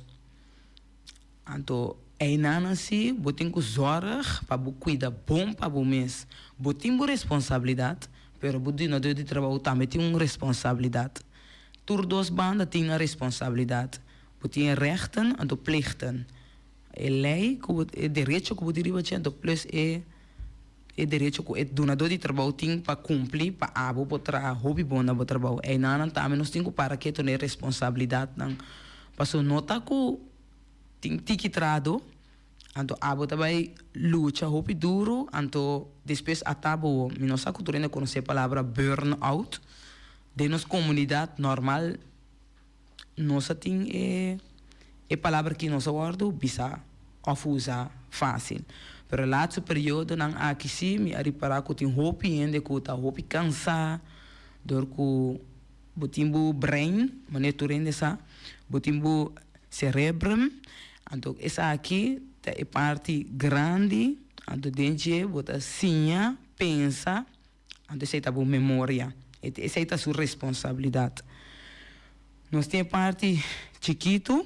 Anto einanan si bo tin ku zòrg pa bo kuida bon pa bo mes. Bo tin bo responsabilidat, pero bo dunadó di trabou tambe tin un responsabilidat. Tur dos banda tin nan responsabilidat. Bo tin e rechten anto plichten. E lei ku bo e derecho ku bo tin riba dje anto plus e e derecho ku e dunadó di trabou tin pa kumpli pa abo por traha hopi bon na bo trabou. Einanan tambe nos tin ku para ketu na e responsabilidatnan. Pasobra no ta ku tin tiki trahadó anto abo ta bai lucha hopi duru anto despues ata bo. Mi no sa ku tur hende konosé e palabra burn out. Den nos komunidat normal nos a tin e e palabra aki nos a wòrdu bisa òf usa fásil. Pero laatste periodonan aki sí mi a ripará ku tin hopi hende ku ta hopi kansá dor ku bo tin bo brein, manera tur hende sa, bo tin bo serebrum, anto esaki ta e parti grandi, anto den dje bo ta siña pensa. Anto esei ta bo memoria. Esei ta su responsabilidat. Nos tin e parti chikitu,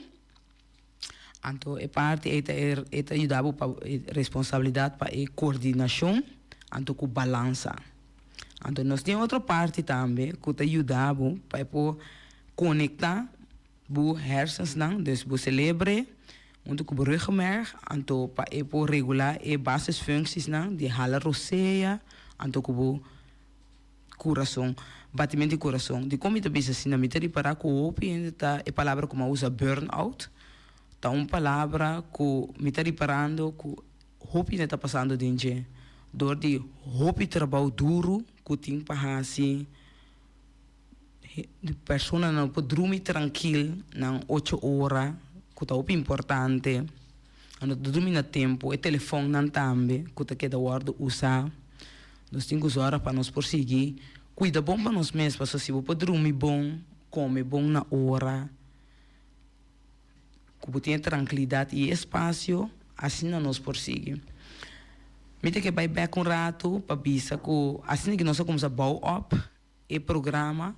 anto e parti ei ta e ta yuda bo pa e responsabilidat pa e koordinashon anto ku balansa. Anto nos tin otro parti tambe ku ta yuda bo pa e por konektá bo hersensnan, dus bo selebre huntu ku bo ruggenmerg, anto pa e por regulá e basisfunctiesnan di hala rosea anto ku bo kurason, batimento di kurason. Dikon mi ta bisa asina? Mi ta ripará ku hopi hende ta e palabra ku mi a usa burn-out ta un palabra ku mi ta riparando ku hopi hende ta pasando den dje dor di hopi trabou duru ku tin pa hasi. Personanan por drumi trankil nan ocho ora ku ta hopi importante. Nan no ta drumi na tempu. E telefonnan tambe ku ta keda wòrdu usá. Nos tin ku zòrg pa nos por sigui kuida bon pa nos mes pasobra si bo por drumi bon, kome bon na ora, ku bo tin e trankilidat i e espasio, asina nos por sigui. Mi ta ke bai bèk un ratu pa bisa ku asina ku nos a kuminsá bou òp. E programa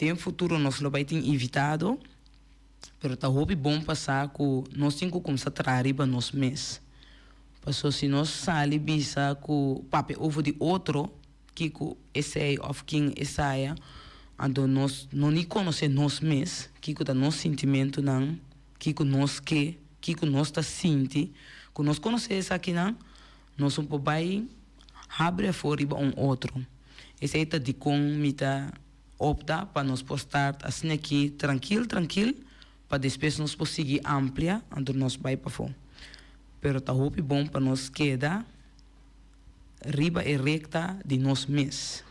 den futuro nos lo bai tin invitado, pero ta hopi bon pa sa ku nos tin ku kumsa traha riba nos mes. Paso si nos sali bisa ku papia over di otro kiko esei òf kin esaya, anto nos no ni konosé nos mes, kiko ta nos sintimentunan, kiko nos ke, kiko nos ta sinti. Ku nos konosé esakinan, Nos un por bai habri afó riba un otro. Esei ta dikon mi ta opta pa nos por start asina aki trankil trankil pa despues nos por sigui amplia anto nos bai pafó. Pero ta hopi bon pa nos keda riba e rekta di nos mes.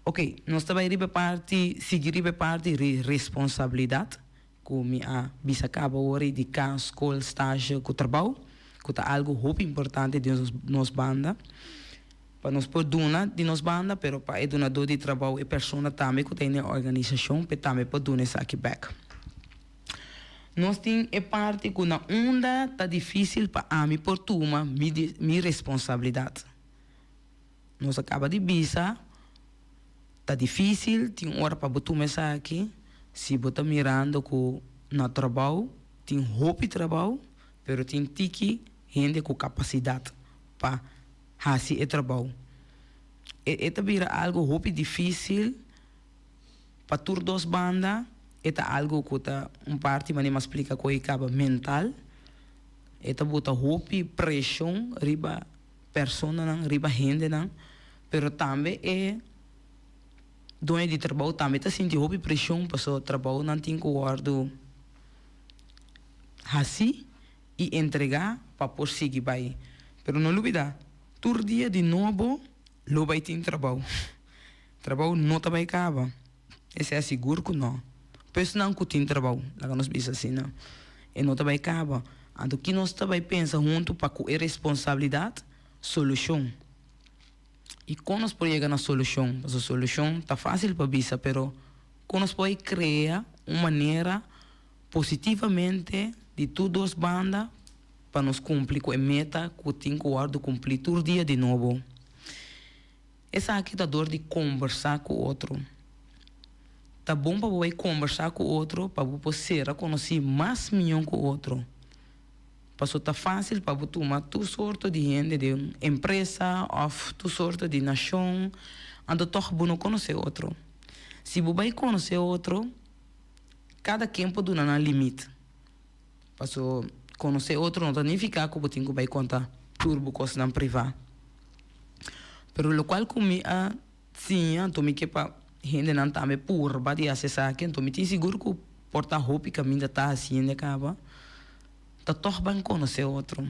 Oke, nos ta bai riba e parti, sigui riba e parti ri responsabilidat. Ku mi a bisa kaba ora di kas, skol, stage ku trabou, ku ta algu hopi importante den nos banda, pa nos por duna di nos banda, pero pa e dunadó di trabou, e persona tambe ku ta den e organisashon, p'e tambe por duna esaki bèk. Nos tin e parti ku na unda ta difísil pa ami por tuma mi mi responsabilidat. Nos a kaba di bisa. Ta difícil tin ora pa bo tuma esaki si bo ta mirando cu na trabou tin hopi trabou pero tin tiki hende cu capacidad pa haci e trabou. E e ta bira algo hopi difícil pa tur dos banda, e ta algo cu ta un parti manera mi a splica cu e caba mental, e ta bota hopi presion riba personanan, riba hendenan. Pero tambe e doño di trabou tambe ta sinti hopi preshon pasobra trabounan tin ku wòrdu hasí i entregá pa por sigui bai. Pero no lubidá, tur dia di nobo lo bai tin trabou. Trabou no ta bai kaba, esei a sigur ku no. Pesnan ku tin trabou, laga nos bisa asina, e no ta bai kaba. Anto ki nos ta bai pensa huntu pa ku e responsabilidat? Solushon. I kon nos por yega na solushon? Pasobra solushon ta fásil pa bisa, pero kon nos por krea un manera positivamente di tur dos banda pa nos kumpli ku e meta ku tin ku wòrdu kumplí tur dia di nobo? Esaki ta dor di kombersá ku otro. Ta bon pa bo bai kombersá ku otro pa bo por sera konosí mas mihó ku otro. Paso ta fácil pa bo tuma tur sorto di hende den un empresa òf tur sorto di nashon, anto tòg bo no konosé otro. Si bo bai konosé otro, kada ken por duna nan limit. Paso konosé otro no ta nifiká ku bo tin ku bai konta tur bo kosnan privá. Pero lokual ku mi a siña, anto mi ke pa hendenan tambe purba di hasi esaki, anto mi tin sigur ku por ta hopi kaminda ta hasiendo kaba, ta tòg ban konosé otro.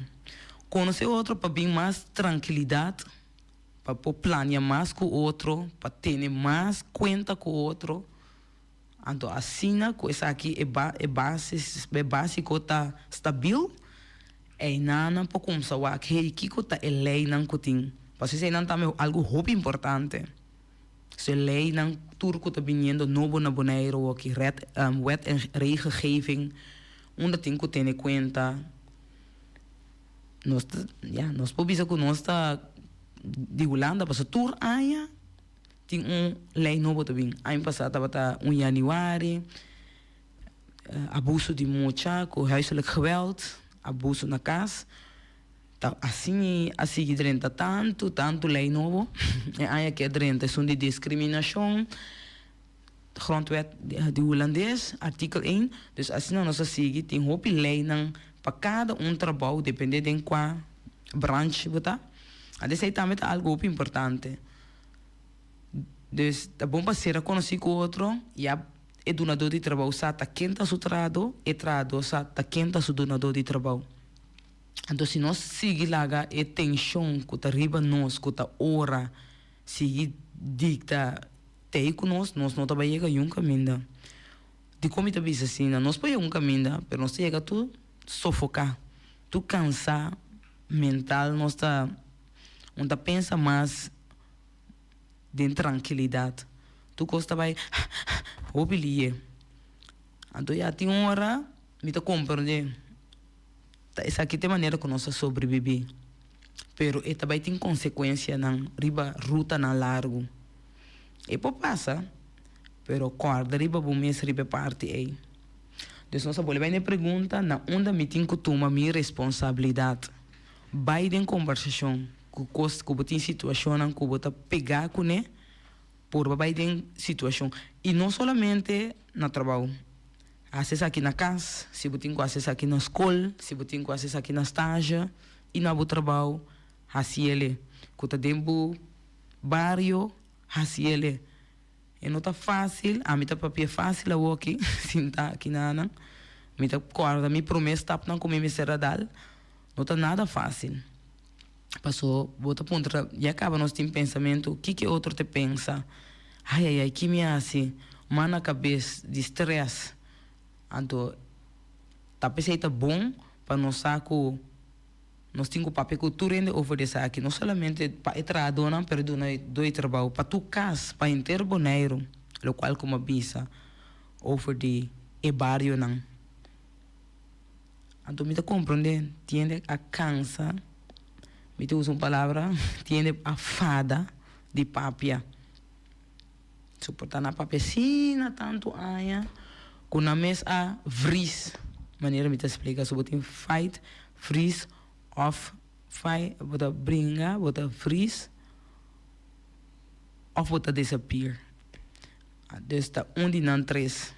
Konosé otro pa bin mas trankilidat, pa por plania mas ku otro, pa tene mas kuenta ku otro. Anto asina ku esaki e ba e base e básiko ta stabil, einan nan por kumsa wak, hey, kiko ta e leinan ku tin? Pasobra eseinan tambe algu hopi importante. So e leinan tur ku ta biniendo nobo na Boneiru awoki, ret wet en regelgeving, unda tin ku tene kuenta. Nos ta, ya, nos por bisa ku nos ta di Hulanda pasobra tur aña Tin un lei nobo ta bin. Aña pasá tabata un yanüari, abuso di mucha ku huiselijk geweld, abuso na kas. Ta asina a sigui drenta tantu, tantu lei nobo. E aña aki a drenta esun di diskriminashon, grondwet di hulandes, artikel ein. Dus asina nos a sigui tin hopi leinan pa kada un trabou, depende den kua branch bo ta. Anto esei tambe ta algu hopi importante. Dus ta bon pa sera konosí ku otro, ya e dunadó di trabou sa ta ken ta su trahadó, e trahadó sa ta ken ta su dunadó di trabou. Anto si nos sigui laga e tenshon ku ta riba nos, ku ta ora sigui dikta tei ku nos, nos no ta bai yega yun kaminda. Dikon mi ta bisa asina? Nos por yega un kaminda, pero nos ta yega tur sofoká, tur kansá mental, nos ta un ta pensa mas. Den trankilidat. Tur kos ta bai hopi lie. Anto ya tin un ora mi ta komprendé ta esaki ta e manera ku nos ta sobrebibí. Pero e ta bai tin konsekuensianan riba rutanan largu. E por pasa, pero kòrda riba bo mes riba e parti ei. Dus nos a bolbe bai na e pregunta na unda mi tin ku tuma mi responsabilidat. Bai den kombersashon. Ku kos ku bo tin situashonnan ku bo ta pegá kuné, purba bai den situashon. I no solamente na trabou. Hasi esaki na kas, si bo tin ku hasi esaki na skol, si bo tin ku hasi esaki na stage i na bo trabou, hasi el'e. Ku ta den bo bario, hasi el'e. E no ta fásil, ami ta papia fásil awoki, sinta aki nanan. Mi ta kòrda mi promé stapnan ku mi mester a dal, no ta nada fásil. Paso bo ta puntra, ya kaba nos tin pensamentu, kiko e otro ta pensa? Ai ai ai, ki mi hasi? Man na kabes di strès. Anto ta p'esei ta bon pa nos sa ku nos tin ku papia ku tur hende over di esaki, no solamente pa e trahadónan pero duna doi trabou pa tur kas, pa henter Boneiru, lokual ku mi a bisa over di e barionan. Anto mi ta komprondé, tiende a kansa, mi ta usa un palabra, tiende a fada di papia. Soportá nan papia asina tantu aña ku nan mes a vris, manera mi ta splika, so bo tin fight, vris òf fight, bo ta bringa, bo ta vris òf bo ta disappear. Dus ta un di nan tres.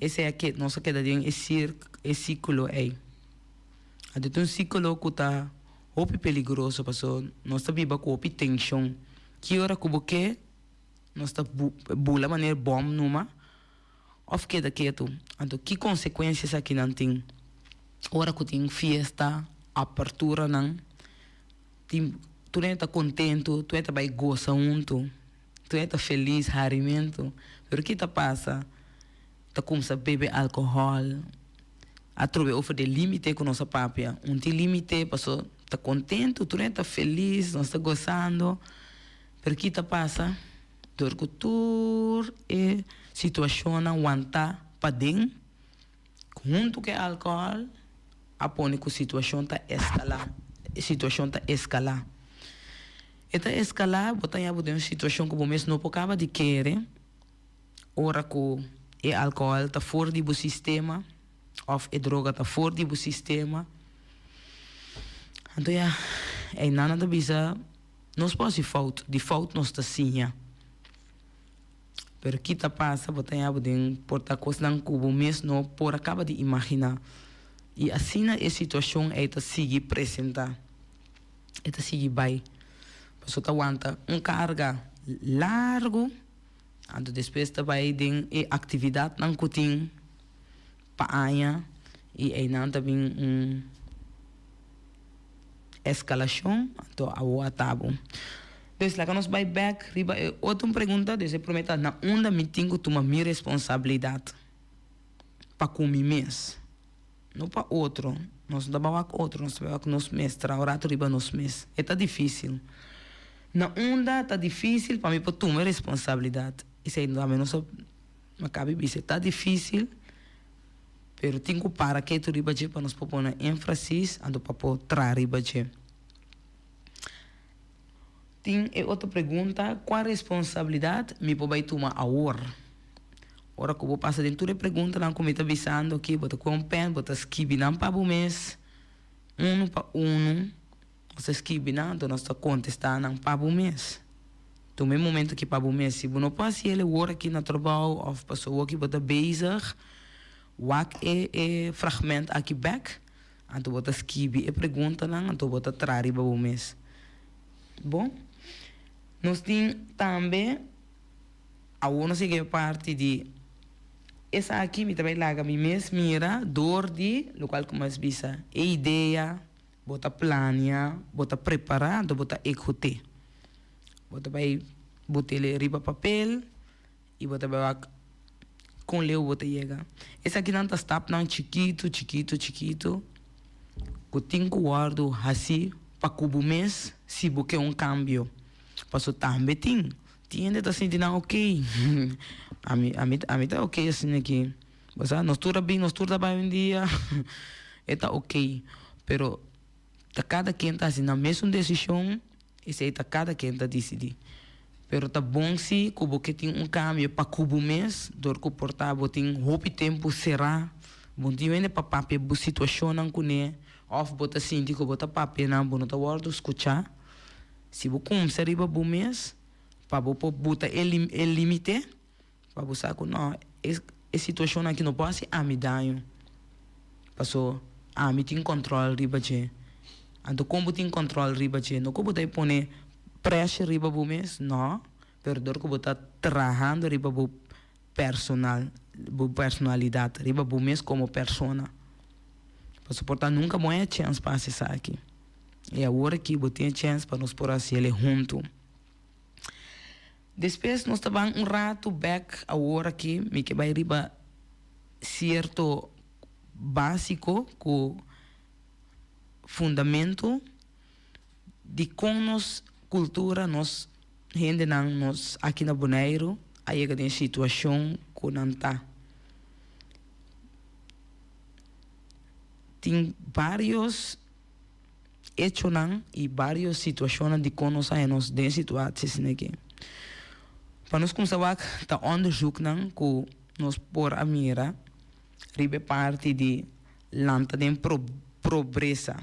Esei a ke nos a keda den e sir e sikulo ei. Anto ta un sikulo ku ta hopi peligroso paso nos ta biba ku hopi tenshon. Ki ora ku bo ke nos ta bu bula manera bòm numa òf keda ketu. Anto ki konsekuensia esakinan tin? Ora ku tin fiesta, aperturanan, tin tur hende ta kontentu, tur hende ta bai gosa huntu. Tur e ta felis, harimentu. Pero ki ta pasa? Ta kumsa bebe alkohòl. Atrobe over di e límite ku nos a papia. Un tin límite paso ta kontentu, tur e ta felis, nos ta gosando. Pero ki ta pasa? Dor ku tur e situashonnan wantá paden, huntu ku e alkohòl, a pone ku situashon ta eskalá. E situashon ta eskalá. E ta eskalá, bo ta haña bo den un situashon ku bo mes no por kaba di kere ora ku e alkohòl ta for di bo sistema òf e droga ta for di bo sistema. Anto ya, einan nan ta bisa nos por hasi fout, di fout nos ta siña. Pero ki ta pasa bo ta haña bo den por ta kosnan ku bo mes no por a kaba di imaginá. I asina e situashon ei ta sigui presentá, e ta sigui bai. Pasobra ta wanta un karga largu, anto despues ta bai den e aktividatnan ku tin pa aña i einan ta bin un eskalashon, anto awor a ta bo. Dus laga nos bai bèk riba e otro pregunta, dus e promé ta na unda mi tin ku tuma mi responsabilidat? pa ku mi mes, no pa otro. Nos no ta wak otro, nos ta wak nos mes, traha un rato riba nos mes. E ta difícil. Na unda ta difícil pa mi por tuma e responsabilidad. Esei tambe nos a caba di bisa, e ta difícil, pero tin cu para ketu riba dje pa nos por pone énfasis anto pa por traha riba dje. Tin e otro pregunta, Kua responsabilidat mi por bai tuma awor? Ora ku bo pasa den tur e preguntanan ku mi ta bisando aki, bo ta kue un pèn, bo ta skibi nan pa bo mes, unu pa unu, nos ta skibi nan, anto nos ta kontestá nan pa bo mes. Tuma e momento aki pa bo mes. Si bo no por hasi el awor aki na trabou òf pasobra awor ki bo ta bezig, wak e e fragment aki bèk, Anto bo ta skibi e preguntanan, anto bo ta traha riba bo mes. Bon, nos tin tambe, awor nos yega e parti di esaki mi ta bai laga mi mes mira dor di lokual ku mi a bisa, e idea, bo ta plania, bo ta prepará, anto bo ta ekhuté. Bo ta bai bot'el riba papel. I bo ta bai wak kon leu bo ta yega. Esakinan ta stapnan chikitu, chikitu, chikitu ku tin ku wòrdu hasí pa ku bo mes si bo ke un kambio. Paso tambe tin, tin hende ta sinti nan okey. Ami, ami, ami ta okey asina aki. Bo sa, nos tur a bin, nos tur ta bai un dia. E ta okey. Pero ta kada ken ta hasi nan mesun desishon. Esei ta kada ken ta disidí. Pero ta bon si ku bo ke tin un kambio pa ku bo mes, dor ku por ta bo tin hopi tempu será, bo no tin hende pa papia bo situashonnan kuné òf bo ta sinti ku bo ta papia nan bo no ta wòrdu skuchá. Si bo kumsa riba bo mes pa bo por buta e e limite, Pa bo sa ku no, e e situashon aki no por hasi ami daño, paso ami tin kòntròl riba dje. Anto kon bo tin kòntròl riba dje? No ku bo ta e pone pressure riba bo mes, no, pero dor ku bo ta trahando riba bo personal, bo personalidat, riba bo mes komo persona. Paso por ta nunka bo haña chèns pa hasi esaki. I awor aki bo tin e chèns pa nos por hasi el huntu. Despues nos ta ban un ratu bek awor aki mi ke bai riba sierto básiko ku fundamentu di kon nos kultura, nos hendenan, nos aki na Boneiru a yega den situashon ku nan ta. Tin varios. echonan y varios situacionnan di con nos haya nos den situatie asina aki. Pa nos cuminsa wak ta onderzoeknan cu nos por a mira riba e parti di lanta den probresa.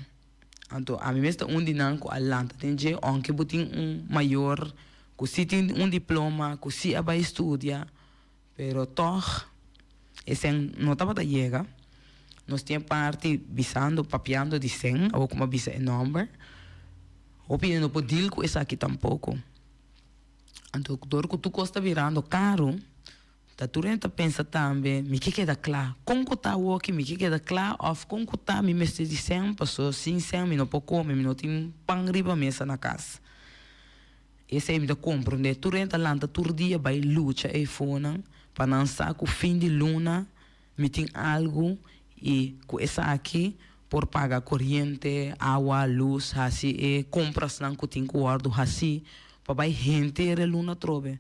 Anto ami mes ta un di nan cu a lanta den dje aunke bo tin un mayor cu si tin un diploma, cu si a bay studia. Pero tòg e sèn no tabata yega. Nos tin e parti bisando, papiando di sèn, awor ku mi a bisa e nòmber. Hopi hende no por deal ku esaki tampoko. Anto dor ku tur kos ta birando karu, ta tur hende ta pensa tambe, mi ke keda kla. Kon ku ta awoki mi ke keda kla òf kon ku ta mi mester di sèn, paso sin sèn mi no por kome, mi no tin pan riba mesa na kas. Esei mi ta komprondé. Tur hende ta lanta tur dia bai lucha eifonan pa nan sa ku fin di luna mi tin algu i ku esaki por paga koriente, awa, lus, hasi e komprasnan ku tin ku wòrdu hasí pa bai henter e luna atrobe.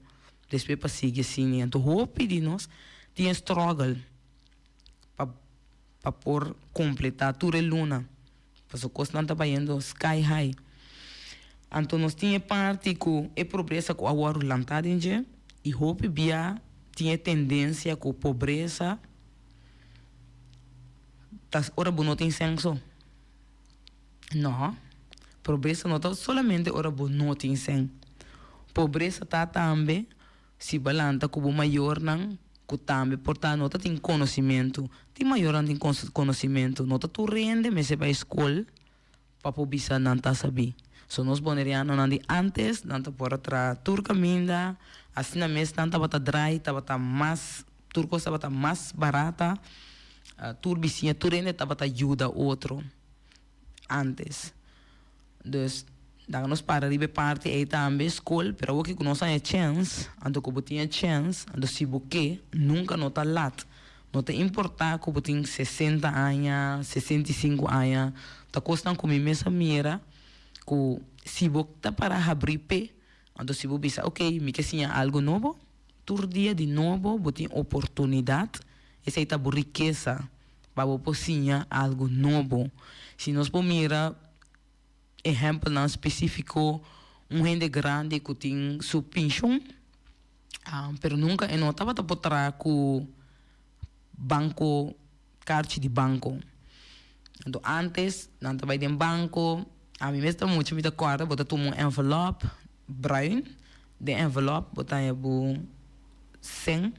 Despues pa sigui asina. Anto hopi di nos tin e struggle pa pa por kompletá tur e luna. Pasobra kosnan ta bayendo sky high. Anto nos tin e parti ku e pobresa ku a wòrdu lantá den dje i hopi bia tin e tendensia ku pobresa ta ora bo no tin sèn so. No, pobresa no ta solamente ora bo no tin sèn. Pobresa ta tambe. Si bo a lanta ku bo mayornan ku tambe por ta no ta tin konosimentu. Tin mayornan tin konosimentu, no ta tur hende mester bai skol pa por bisa nan ta sabí. So nos bonerianonan di antes nan ta por a traha tur kaminda, asina mes nan tabata drai, tabata mas tur kos tabata mas barata, tur bisiña tur hende tabata yuda otro antes. Dus laga nos para riba e parti ei tambe, skol, pero awoki ku nos haña chèns, anto ku bo tin e chèns, anto si bo ke, nunka no ta lat. No ta importá ku bo tin sesenta aña, 65 aña, ta kosnan ku mi mes a mira ku si bo ta para habrí p'e, anto si bo bisa ok, mi ke siña algu nobo, tur dia di nobo bo tin oportunidat, esei ta bo rikesa pa bo por siña algu nobo. Si nos por mira ehèmpelnan spesífiko, un hende grandi ku tin su penshun, pero nunka e no tabata por traha ku banko, karchi di banko. Anto ántes nan ta bai den banko, ami mes ta mucha mi ta kòrda bo ta tuma un envelòp bruin, den envelòp bo ta haña bo sèn,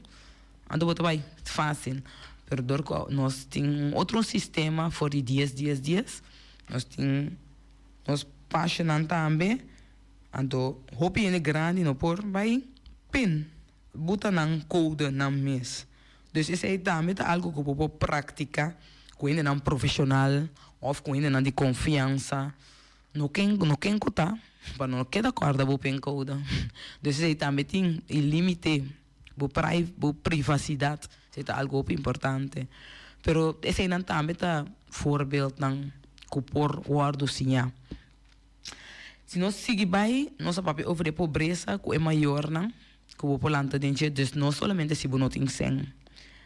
anto bo ta bai fásil. Pero dor ku nos tin un otro sistema for di dies dies dies, nos tin nos pashanan tambe. Anto hopi hende grandi no por bai pin buta nan code nan mes. Dus esei tambe ta algo ku bo por praktika ku hendenan profeshonal òf ku hendenan di konfiansa. No ken no ken ku ta pa no keda kòrda bo pin code. Dus esei tambe tin e limite bo pri bo privasidat. Esei ta algo hopi importante. Pero eseinan tambe ta voorbeeldnan ku por wòrdu siña. Si nos sigui bai, nos a papia over e pobresa ku e mayornan ku bo por lanta den dje, dus no solamente si bo no tin sèn,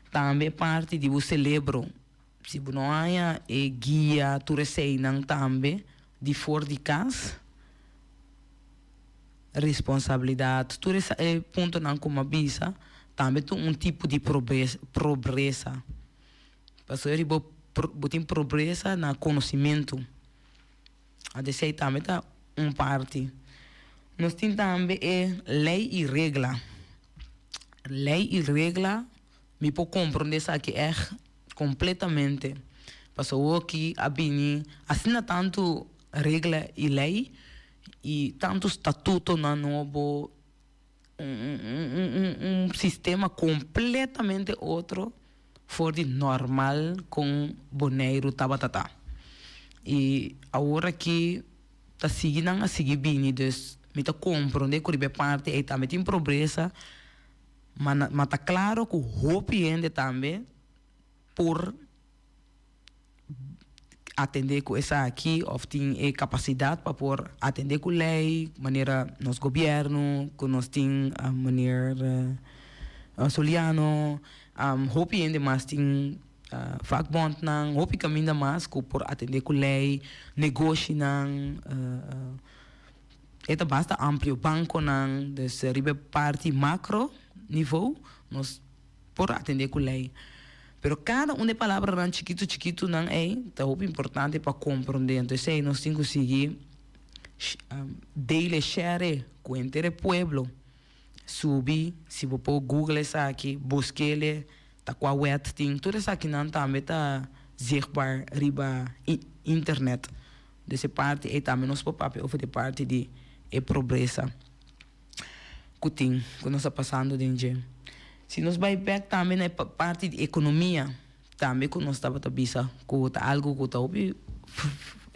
tambe e parti di bo selebro, si bo no haña e guia tur eseinan tambe di for di kas, responsabilidat, tur esa e puntonan ku mi a bisa tambe ta un tipo di pobresa, pasobra riba bo tin pobresa na konosimentu. Esei tambe ta un parti. Nos tin tambe e lei i regla. Lei i regla mi por komprondé esaki ègt kompletamente. Pasobra awoki a bini asina tantu regla i lei i tantu statutonan nobo, un sistema kompletamente otro for di normal kon Boneiru tabata ta. I awor aki ta sigui nan a sigui bini dus mi ta komprondé ku riba e parti ei tambe tin pobresa ma ma ta klaro ku hopi hende tambe por atendé ku esaki òf tin e kapasidat pa por atendé ku lei manera nos gobièrnu ku nos tin meneer Soliano hopi hende mas tin vakbondnan hopi kaminda mas ku por atendé ku lei negoshinan e ta basta amplio bankonan dus riba e parti makro nivo nos por atendé ku lei. Pero kada un di e palabranan chikitu chikitunan ei ta hopi importante pa komprondé. Anto esei nos tin ku sigui dele share ku henter e pueblo. Subi, si bo por google esaki, busk'ele, ta kua wet tin. Tur esakinan tambe ta zichtbaar riba internet. Dus e parti ei tambe nos por papia over di e parti di e pobresa. ku tin, ku nos ta pasando den dje. Si nos bai bek tambe na e parti di ekonomia, tambe ku nos tabata bisa ku ta algu ku ta hopi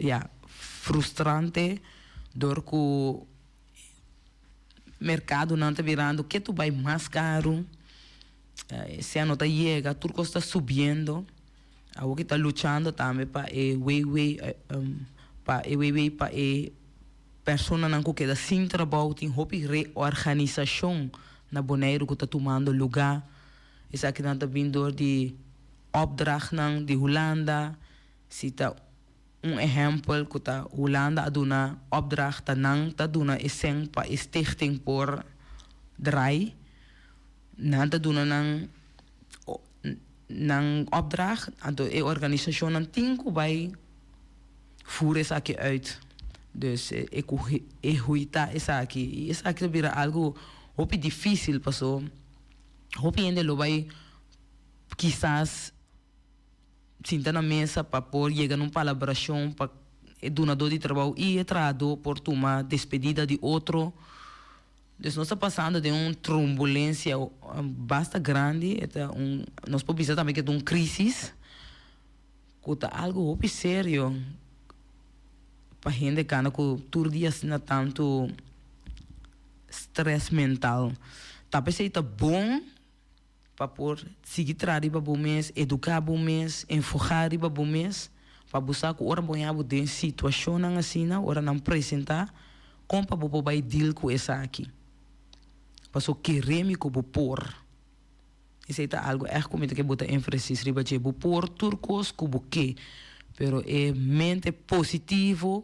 ya frustrante dor ku merkadonan ta birando ke tur bai mas karu, sea no ta yega, tur kos ta subiendo. Awor ki ta luchando tambe pa e weiwei pa e weiwei pa e Personanan ku keda sin trabou tin hopi reorganisashon na Boneiru ku ta tumando lugá. Esakinan ta bin dor di opdrachtnan di Hulanda. Si ta un ehèmpel ku ta Hulanda a duna opdracht ta nan ta duna e sèn pa e stichting por draai. Nan ta duna nan nan opdracht anto e organisashonnan tin ku bai voer esaki uit. Dus e ku ehuitá esaki i esaki ta bira algu. hopi difícil paso hopi hende lo bai kisas sinta na mesa pa por yega na un palabrashon pa e dunadó di trabou i e trahadó por tuma despedida di otro. Dus nos ta pasando den un trumbulensia basta grandi, e ta un, nos por bisa tambe ke ta un krisis ku ta algu hopi serio pa hende kana ku tur dia asina tantu stress mental. Ta p'esei ta bon Pa por sigui traha riba bo mes, eduká bo mes, enfoká riba bo mes, pa bo sa ku ora bo haña bo den situashonnan asina, ora nan presentá, kon pa bo por bai deal ku esaki. Paso kere mi ku bo por. Esei ta algu ègt ku mi ta ke bo ta énfasis riba dje. Bo por tur kos ku bo ke, pero e mente positivo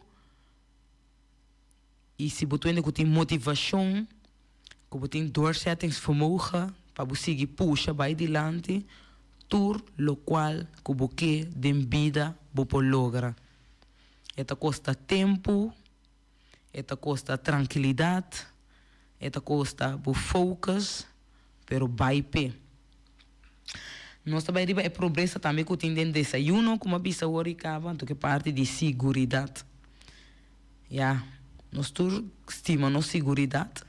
I si bo twende ku tin motivashon, ku bo tin doorzettingsvermogen pa bo sigui pusha bai dilanti, tur lokual ku bo ke den bida bo por logra. E ta kosta tempu, e ta kosta trankilidat, e ta kosta bo focus, pero bai p'e. Nos ta bai riba e pobresa tambe ku tin den desayuno, komo a bisa awor i kaba, anto ke parti di siguridat. Ya, nos tur stima nos siguridat.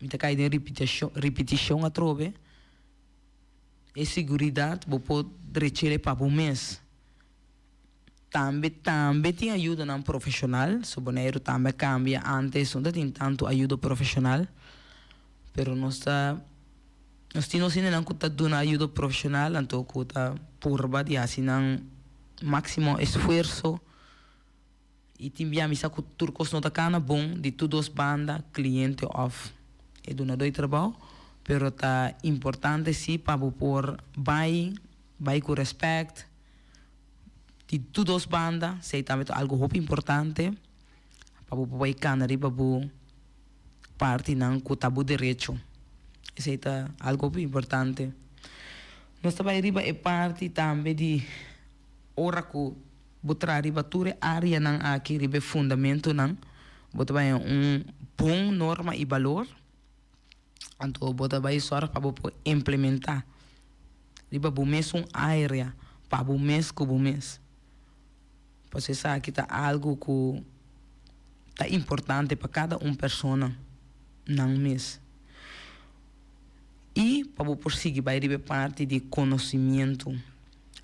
Mi ta kai den ripitashon, ripitishon atrobe. E siguridat bo por drech'el pa bo mes. Tambe, tambe tin ayudonan profeshonal. So Boneiru tambe a kambia. Antes no ta tin tantu ayudo profeshonal, pero nos ta, nos tin nos hendenan ku ta duna ayudo profeshonal anto ku ta purba di hasi nan máksimo esfuerso i tin bia mi sa ku tur kos no ta kana bon di tur dos banda, kliente òf e dunadó di trabou, pero ta importante si pa bo por bai, bai ku rèspèt di tur dos banda, esei tambe ta algu hopi importante pa bo por bai kana riba bo partinan ku ta bo derecho, esei ta algu hopi importante. Nos ta bai riba e parti tambe di ora ku bo traha riba tur e áreanan aki, riba e fundamentonan, bo ta bai un bon norma i balor, anto bo ta bai sòrg pa bo por implementá riba bo mesun área, pa bo mes ku bo mes. Pasobra esaki ta algu ku ta importante pa kada un persona nan mes. I pa bo por sigui bai riba e parti di konosimientu.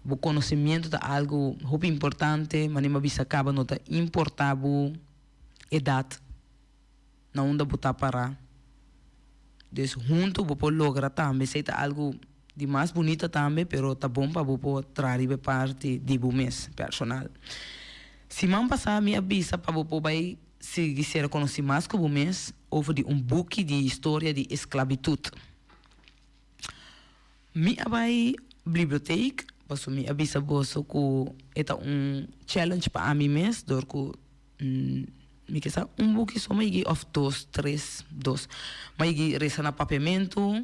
Bo konosimientu ta algu hopi importante, manera mi a bisa kaba no ta importá bo edat na unda bo ta pará. Dus huntu bo por logra tambe, esei ta algu di mas bunita tambe, pero ta bon pa bo por traha riba e parti di bo mes personal. Siman pasá mi a bisa pa bo por bai sigui ser konosí mas ku bo mes over di un buki di historia di esklabitut. Mi a bai bliblioteek pasobra mi a bisa boso ku e ta un challenge pa ami mes dor ku mi ke sa un buki so mi a yegi òf dos tres dos mi a yegi resa na papiamentu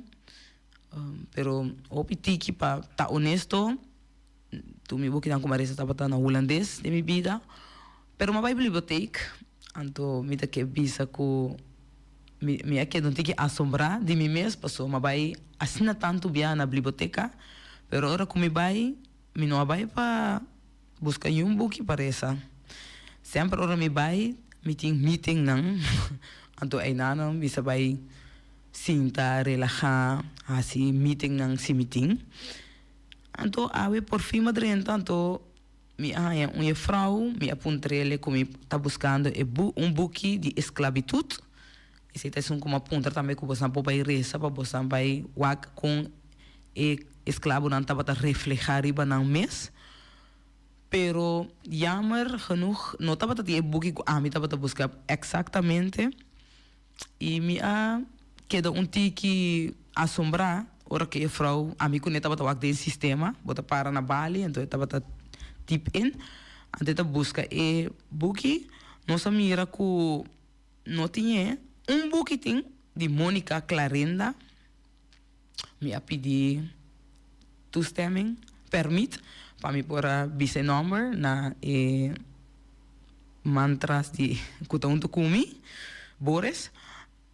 pero hopi tiki pa ta honesto. Tur mi bukinan ku mi a resa tabata na hulandes den mi bida. Pero mi a bai bibliotek, anto mi ta ke bisa ku mi mi a keda un tiki asombrá di mi mes pasobra mi a bai asina tantu bia na blibloteka, pero ora ku mi bai mi no a bai pa buska niun buki pa resa. Semper ora mi bai mi tin meetingnan, anto einan mi sa bai sinta, relahá, hasi meetingnan si mi tin. Anto awe por fin m'a drenta, anto mi a haña un jefrou, mi a puntr'ele ku mi ta buskando e bu un buki di esklabitut. Esei ta esun ku m'a puntra tambe ku bosnan por bai resa pa bosnan bai wak kon e esklabonan tabata reflehá riba nan mes. Pero jammer genoeg no tabata tin e buki ku ami tabata buska eksaktamente. I mi a keda un tiki asombrá ora ku e frou, ami ku ne tabata wak den sistema, bo ta para na bali, anto e tabata tip in, anto e ta buska e buki, nos a mira ku no tin e, un buki tin di Monica Clarenda, mi a pidi toestemming, permit, pa mi por a bisa e nomber na e man tras di ku ta huntu ku mi, Boris.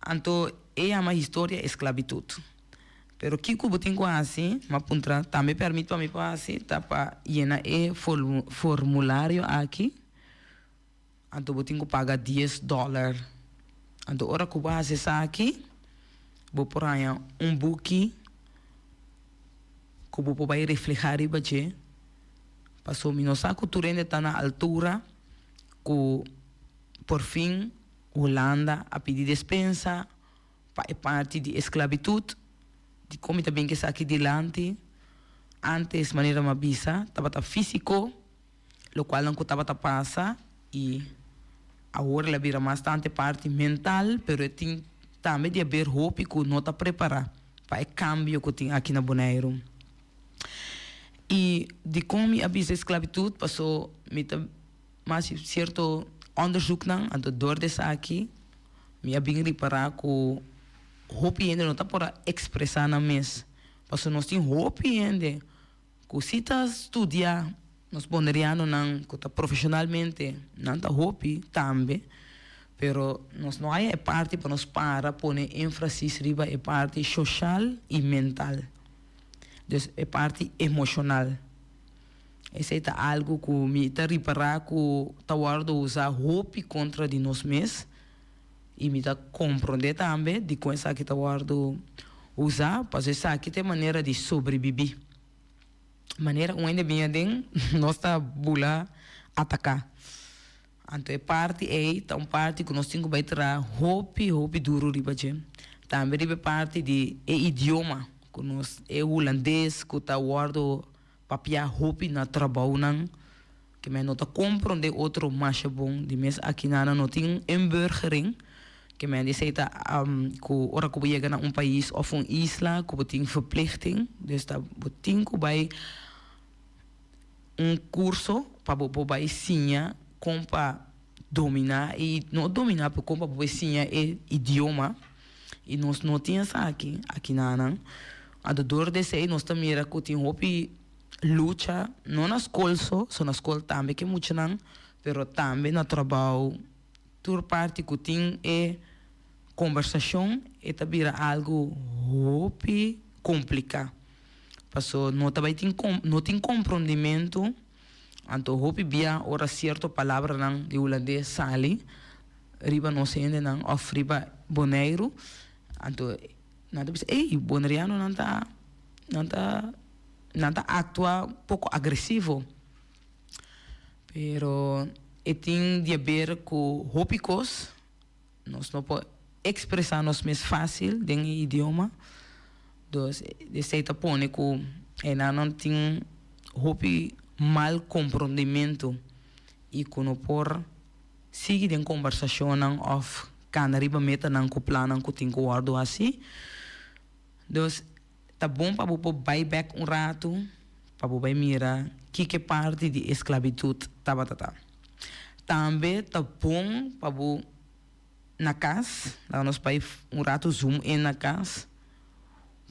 Anto e yama historia esklabitut. Pero kiko bo tin ku hasi? M'a puntra. Tambe pèrmit pa mi pa hasi ta pa yena e formulario aki. Anto bo tin ku paga dies dòler. Anto ora ku bo hasi esaki, bo por haña un buki ku bo por bai reflehá riba dje. Pasobra mi no sa ku tur hende ta na altura ku porfin Hulanda a pidi despensa pa e parti di esklabitut. Dikon mi ta bin ku esaki dilanti? Ántes, manera mi a bisa, tabata físiko lokualnan ku tabata pasa i awor el a bira mas tantu e parti mental, pero e tin tambe di haber hopi ku no ta prepará pa e kambio ku tin aki na Boneiru. I dikon mi a bisa esklabitut? Paso mi ta mas sierto onderzoeknan, anto dor di esaki mi a bin ripará ku hopi hende no ta por a ekspresá nan mes, paso nos tin hopi hende ku si ta studia nos bonerianonan ku ta profeshonalmente nan ta hopi tambe pero nos no haya e parti pa nos para pone énfasis riba e parti shoshal i mental dus e parti emoshonal esei ta algu ku mi ta ripará ku ta wòrdu usa hopi kontra di nos mes i mi ta komprondé tambe dikon esaki ta wòrdu usá pasobra esaki ta e manera di sobrebibí. Manera un hende bin aden nos ta bula ataká. Anto e parti ei ta un parti ku nos tin ku bai traha hopi hopi duru riba dje. Tambe riba e parti di e idioma ku nos e hulandes ku ta wòrdu Papia hopi na trabounan ke men no ta komprondé otro masha bon. Di mes aki nan no tin inburgering, ke men di esei ta ku ora ku bo yega na un pais òf un isla ku bo tin verplichting, dus ta bo tin ku bai un kurso pa bo por bai siña kon pa dominá e, no dominá pero kon pa bo bai siña e idioma. I nos no tin esaki aki nanan. Anto dor di esei nos ta mira ku tin hopi lucha, no na skol so, so na skol tambe ke muchanan, pero tambe na trabou, tur parti ku tin e kombersashon e ta bira algu hopi kompliká. Paso no ta bai tin no tin komprondimentu, anto hopi bia ora sierto palabranan di hulandes sali riba nos hendenan òf riba Boneiru, anto nan ta bisa ey bonerianonan ta nan ta nan ta aktua poko agresivo pero e tin di haber ku hopi kos nos no por ekspresá nos mes fásil den e idioma dus esei ta pone ku einan nan tin hopi mal komprondimentu i ku no por Sigui den kombersashonnan òf kana riba metanan ku plannan ku tin ku wòrdu hasi. Dus, ta bon pa bo por bai bèk un ratu pa bo bai mira kiko e parti di esklabitut tabata ta. Tambe ta bon pa bo na kas, laga nos bai un ratu zoom in na kas,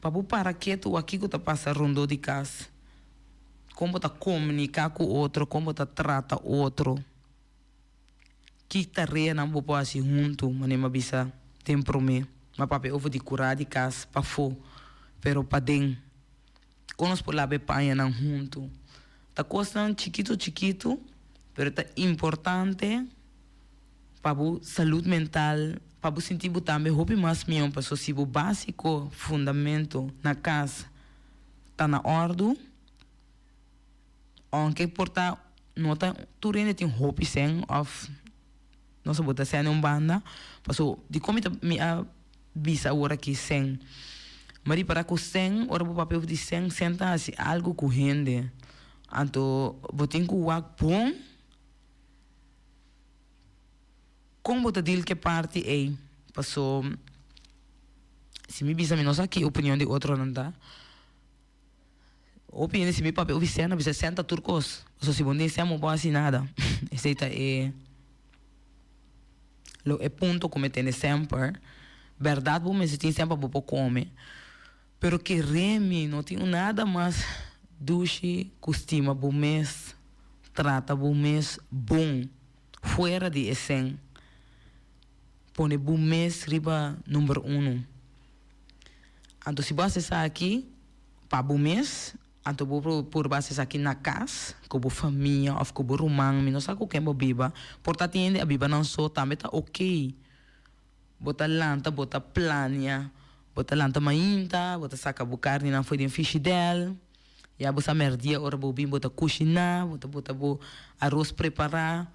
pa bo para ketu wak kiko ta pasa rondó di kas, kon bo ta komuniká ku otro, kon bo ta trata otro. Ki tareanan bo por hasi huntu? Manera mi a bisa den promé, mi a papia over di kurá di kas pafó, pero paden. Kon nos por laba e pañanan huntu? Ta kosnan chikitu chikitu, pero ta importante pa bo salud mental, pa bo sinti bo tambe hopi mas mihó, pasobra si bo básiko, fundamento na kas ta na òrdu, Aunke por ta no ta tur hende tin hopi sèn òf nos a bota sèn den un banda paso dikon mi ta mi a bisa awor aki sèn mi a ripará ku sèn ora bo papia di sèn sèn ta hasi algu ku hende anto bo tin ku wak bon kon bo ta dil ku e parti ei paso si mi bisa mi no sa ki opinion di otronan ta. Hopi hende si mi papia ofi sèn, a bisa sèn ta tur kos. Pasobra si bo no tin sèn bo no por hasi nada. Esei ta e lo e punto ku mi tene semper. Bèrdat bo mester tin sèn pa bo por kome, pero kere mi no tin nada mas dushi ku stima bo mes, trata bo mes bon fuera di e sèn. Pone bo mes riba number uno. Anto si bo hasi esaki pa bo mes, anto bo por purba hasi esaki na kas ku bo famia òf ku bo ruman, mi no sa ku ken bo biba. Por ta tin hende a biba nan so tambe ta oke. Bo ta lanta, bo ta plania, bo ta lanta mainta, bo ta saka bo karninan fo'i den fishidèl. Ya bo sa mèrdia ora bo bin bo ta kushiná, bo ta bota bo aros prepará.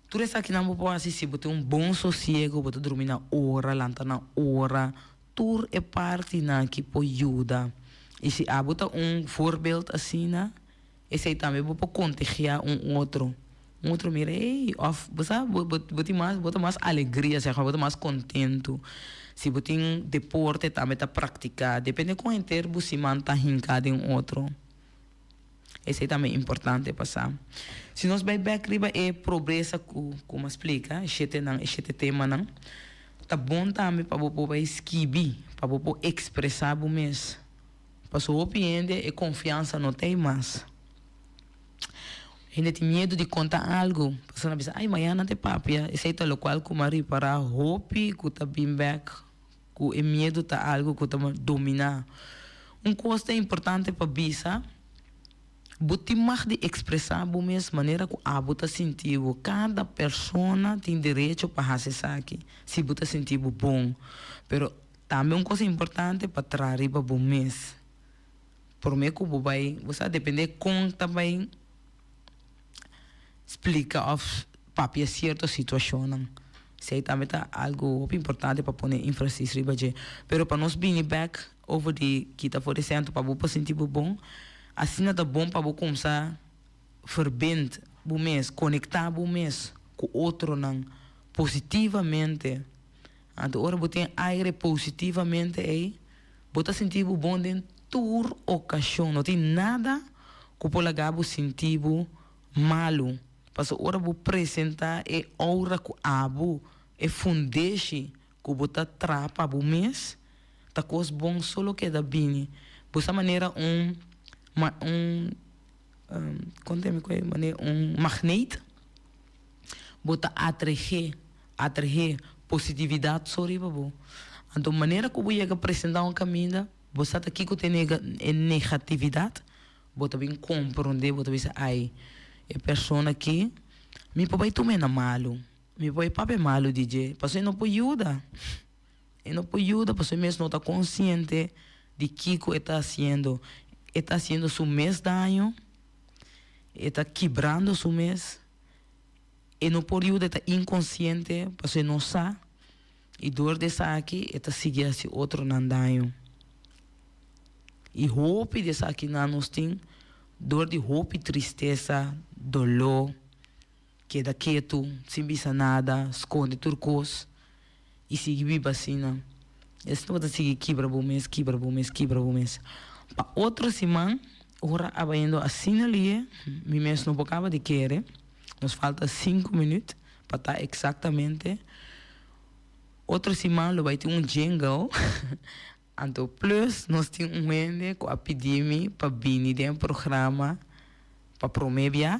Tur esakinan bo por hasi si bo tin un bon sosiego, bo ta drumi na ora, lanta na ora. Tur e partinan aki por yuda. I si abo ta un voorbeeld asina, esei tambe bo por kontagiá un otro. Un otro mira, ey, òf bo sa, bo bo bo tin mas, bo ta mas alegria, sèg maar, bo ta mas kontentu. Si bo tin deporte tambe ta praktiká, depende kon henter bo siman ta hinká den otro. Esei tambe importante pa sa. Si nos bai bèk riba e pobresa ku ku mi a splika, e shetenan, e shete temanan, ta bon tambe pa bo por bai skibi, pa bo por ekspresá bo mes. Pasobra hopi hende e konfiansa no ta ei mas. Hende tin miedu di konta algu, pasobra nan bisa, ai mañana nan ta papia. Esei ta lokual ku mi a ripará hopi ku ta bin bèk Ku e miedu ta algu ku ta dominá. Un kos ta importante pa bisa, bo tin mag di ekspresá bo mes manera ku abo ta sinti bo. Kada persona tin derecho pa hasi esaki si bo ta sinti bo bon. Pero tambe un kos importante pa traha riba bo mes. Promé ku bo bai, bo sa dependé kon ta bai splika òf papia sierto situashonnan. Esei tambe ta algu hopi importante pa pone énfasis riba dje. Pero pa nos bini bèk over di kita for di sentro pa bo por sinti bo bon, asina ta bon pa bo kumsa verbind bo mes, konektá bo mes ku otronan positivamente. Anto ora bo tin aire positivamente ei, bo ta sinti bo bon den tur okashon. No tin nada ku por laga bo sinti bo malu. Pasobra ora bo presentá e oura ku abo, e fundeshi ku bo ta traha pa bo mes, ta kos bon so lo keda bini. Bo sa manera un un kon ta yama e manera un magneet, bo ta atrehé, atrehé positividat so riba bo. Anto manera ku bo yega presentá un kaminda, bo sa ta kiko ta e negatividat, Bo ta bin komprondé, bo ta bisa, Ai, e persona akí, mi por bai tum'é na malu, mi por bai papia malu di dje, pasobra e no por yuda. E no por yuda pasobra e mes no ta konsiente di kiko e ta hasiendo. E ta hasiendo su mes daño, e ta kibrando su mes, e no por yuda, e ta inkonsiente pasobra e no sa. I dor di esaki e ta sigui hasi otronan daño. I hopi di esakinan nos tin dor di hopi tristesa, doló, keda ketu sin bisa nada, skonde tur kos i sigui biba asina. Esei bo ta sigui kibra bo mes, kibra bo mes, kibra bo mes. Pa otro siman ora a bayendo asina lihe, mi mes no por kaba di kere, nos falta sinku minüt. Pa ta exactamente otro siman lo bay tin un jingle anto plus nos tin un hende cu a pidi mi pa bini den programa pa prome bia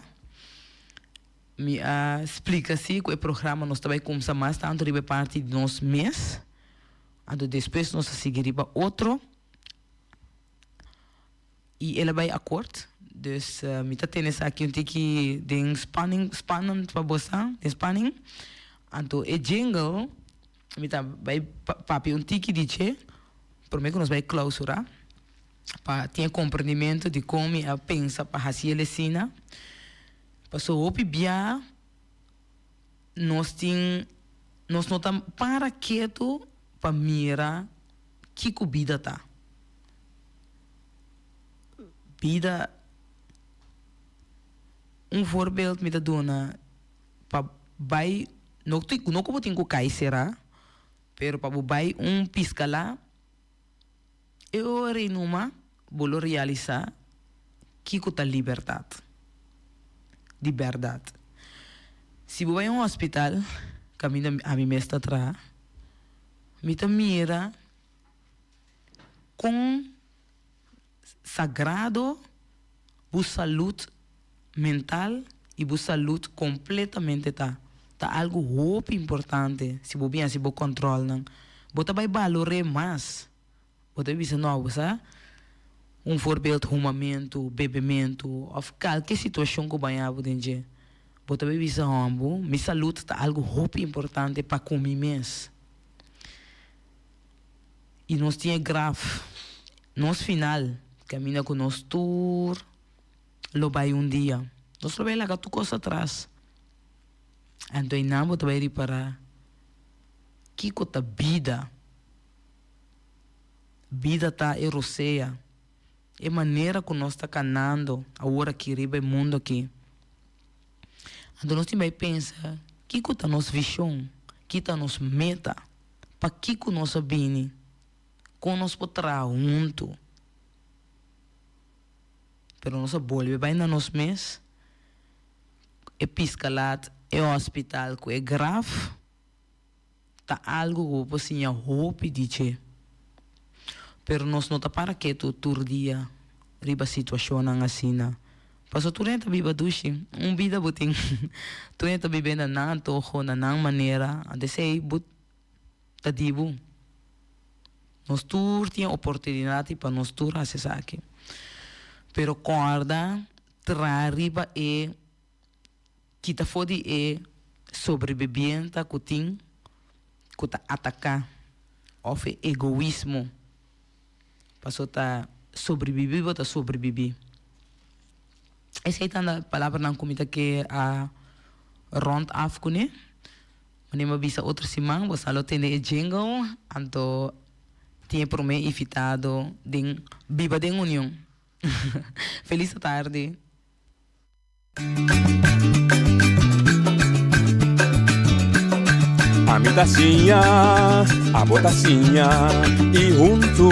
mi a splica si cu e programa nos ta bay cumsa mas tanto riba e parti di nos mes anto despues nos ta sigui riba otro. I el a bai akort. Dus mi ta tene esaki un tiki den spanning, spannend pa bo sa, den spanning. Anto e jingle mi ta bai papia un tiki di dje prome ku nos bai klausura pa tin e komprendimentu di kon mi a pensa pa hasi el esina. Paso hopi bia nos tin, nos no ta para ketu pa mira kiko bida ta. Bida Un voorbeeld mi ta duna pa bai no no ku bo tin ku kai sera pero pa bo bai un piskalá e ora ei numa bo lo realisá kiko ta libertat di bèrdat. Si bo bai un hospital kaminda ami mes ta traha mi ta mira. Kon sagrado bo salud mental y bo salud completamente ta. Ta algu hopi importante si bo bin hasi bo kòntròlnan. Bo ta bai balor'é mas. Bo ta bisa no, bo sa? Un voorbeeld humamentu, bebementu òf kalke situashon ku baña bo den dje. Bo ta bai bisa hòmbu, mi salud ta algu hopi importante pa ku mi mes. I nos tin e graf, nos final, kaminda ku nos tur lo bai un dia. Nos lo bai laga tur kos atras. Anto einan bo ta bai ripará kiko ta bida. Bida ta e rosea, e manera ku nos ta kanando awor aki riba e mundu aki. Anto nos tin bai pensa kiko ta nos vishon, ki ta nos meta, pakiko nos a bini, kon nos por traha huntu. Pero nos a bolbe bai na nos mes, e piskalat, e hospital ku e graf. Ta algu ku bo por siña hopi di dje. Pero nos no ta para ketu tur dia riba situashonnan asina. Pasobra tur hende ta biba dushi. Un bida bo tin. Tur hende ta biba na nan antoho, na nan manera. Anto esei bo ta di bo. Nos tur tin e oportunidat pa nos tur hasi esaki. Pero kòrda traha riba e. Kita for di e sobrebibienta ku tin ku ta ataká òf e egoismo. Paso ta sobrebibí bo ta sobrebibí. Esei ta na palabranan ku mi ta ke a rònt af kuné. Manera mi a bisa otro siman bo sa lo tende e jingle anto tin e promé invitado den Biba den Union. Felis atardi. Ami ta siña, abo ta siña y huntu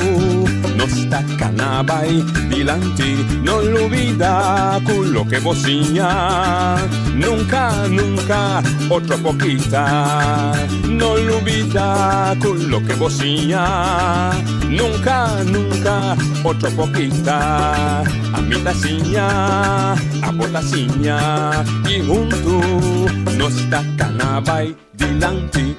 nos ta cana bay dilanti. No lubida cu loke bo siña nunca, nunca otro por kita. No lubida cu loke bo siña nunca, nunca otro por kita. Ami ta siña, abo ta siña y huntu nos ta cana bay dilanti.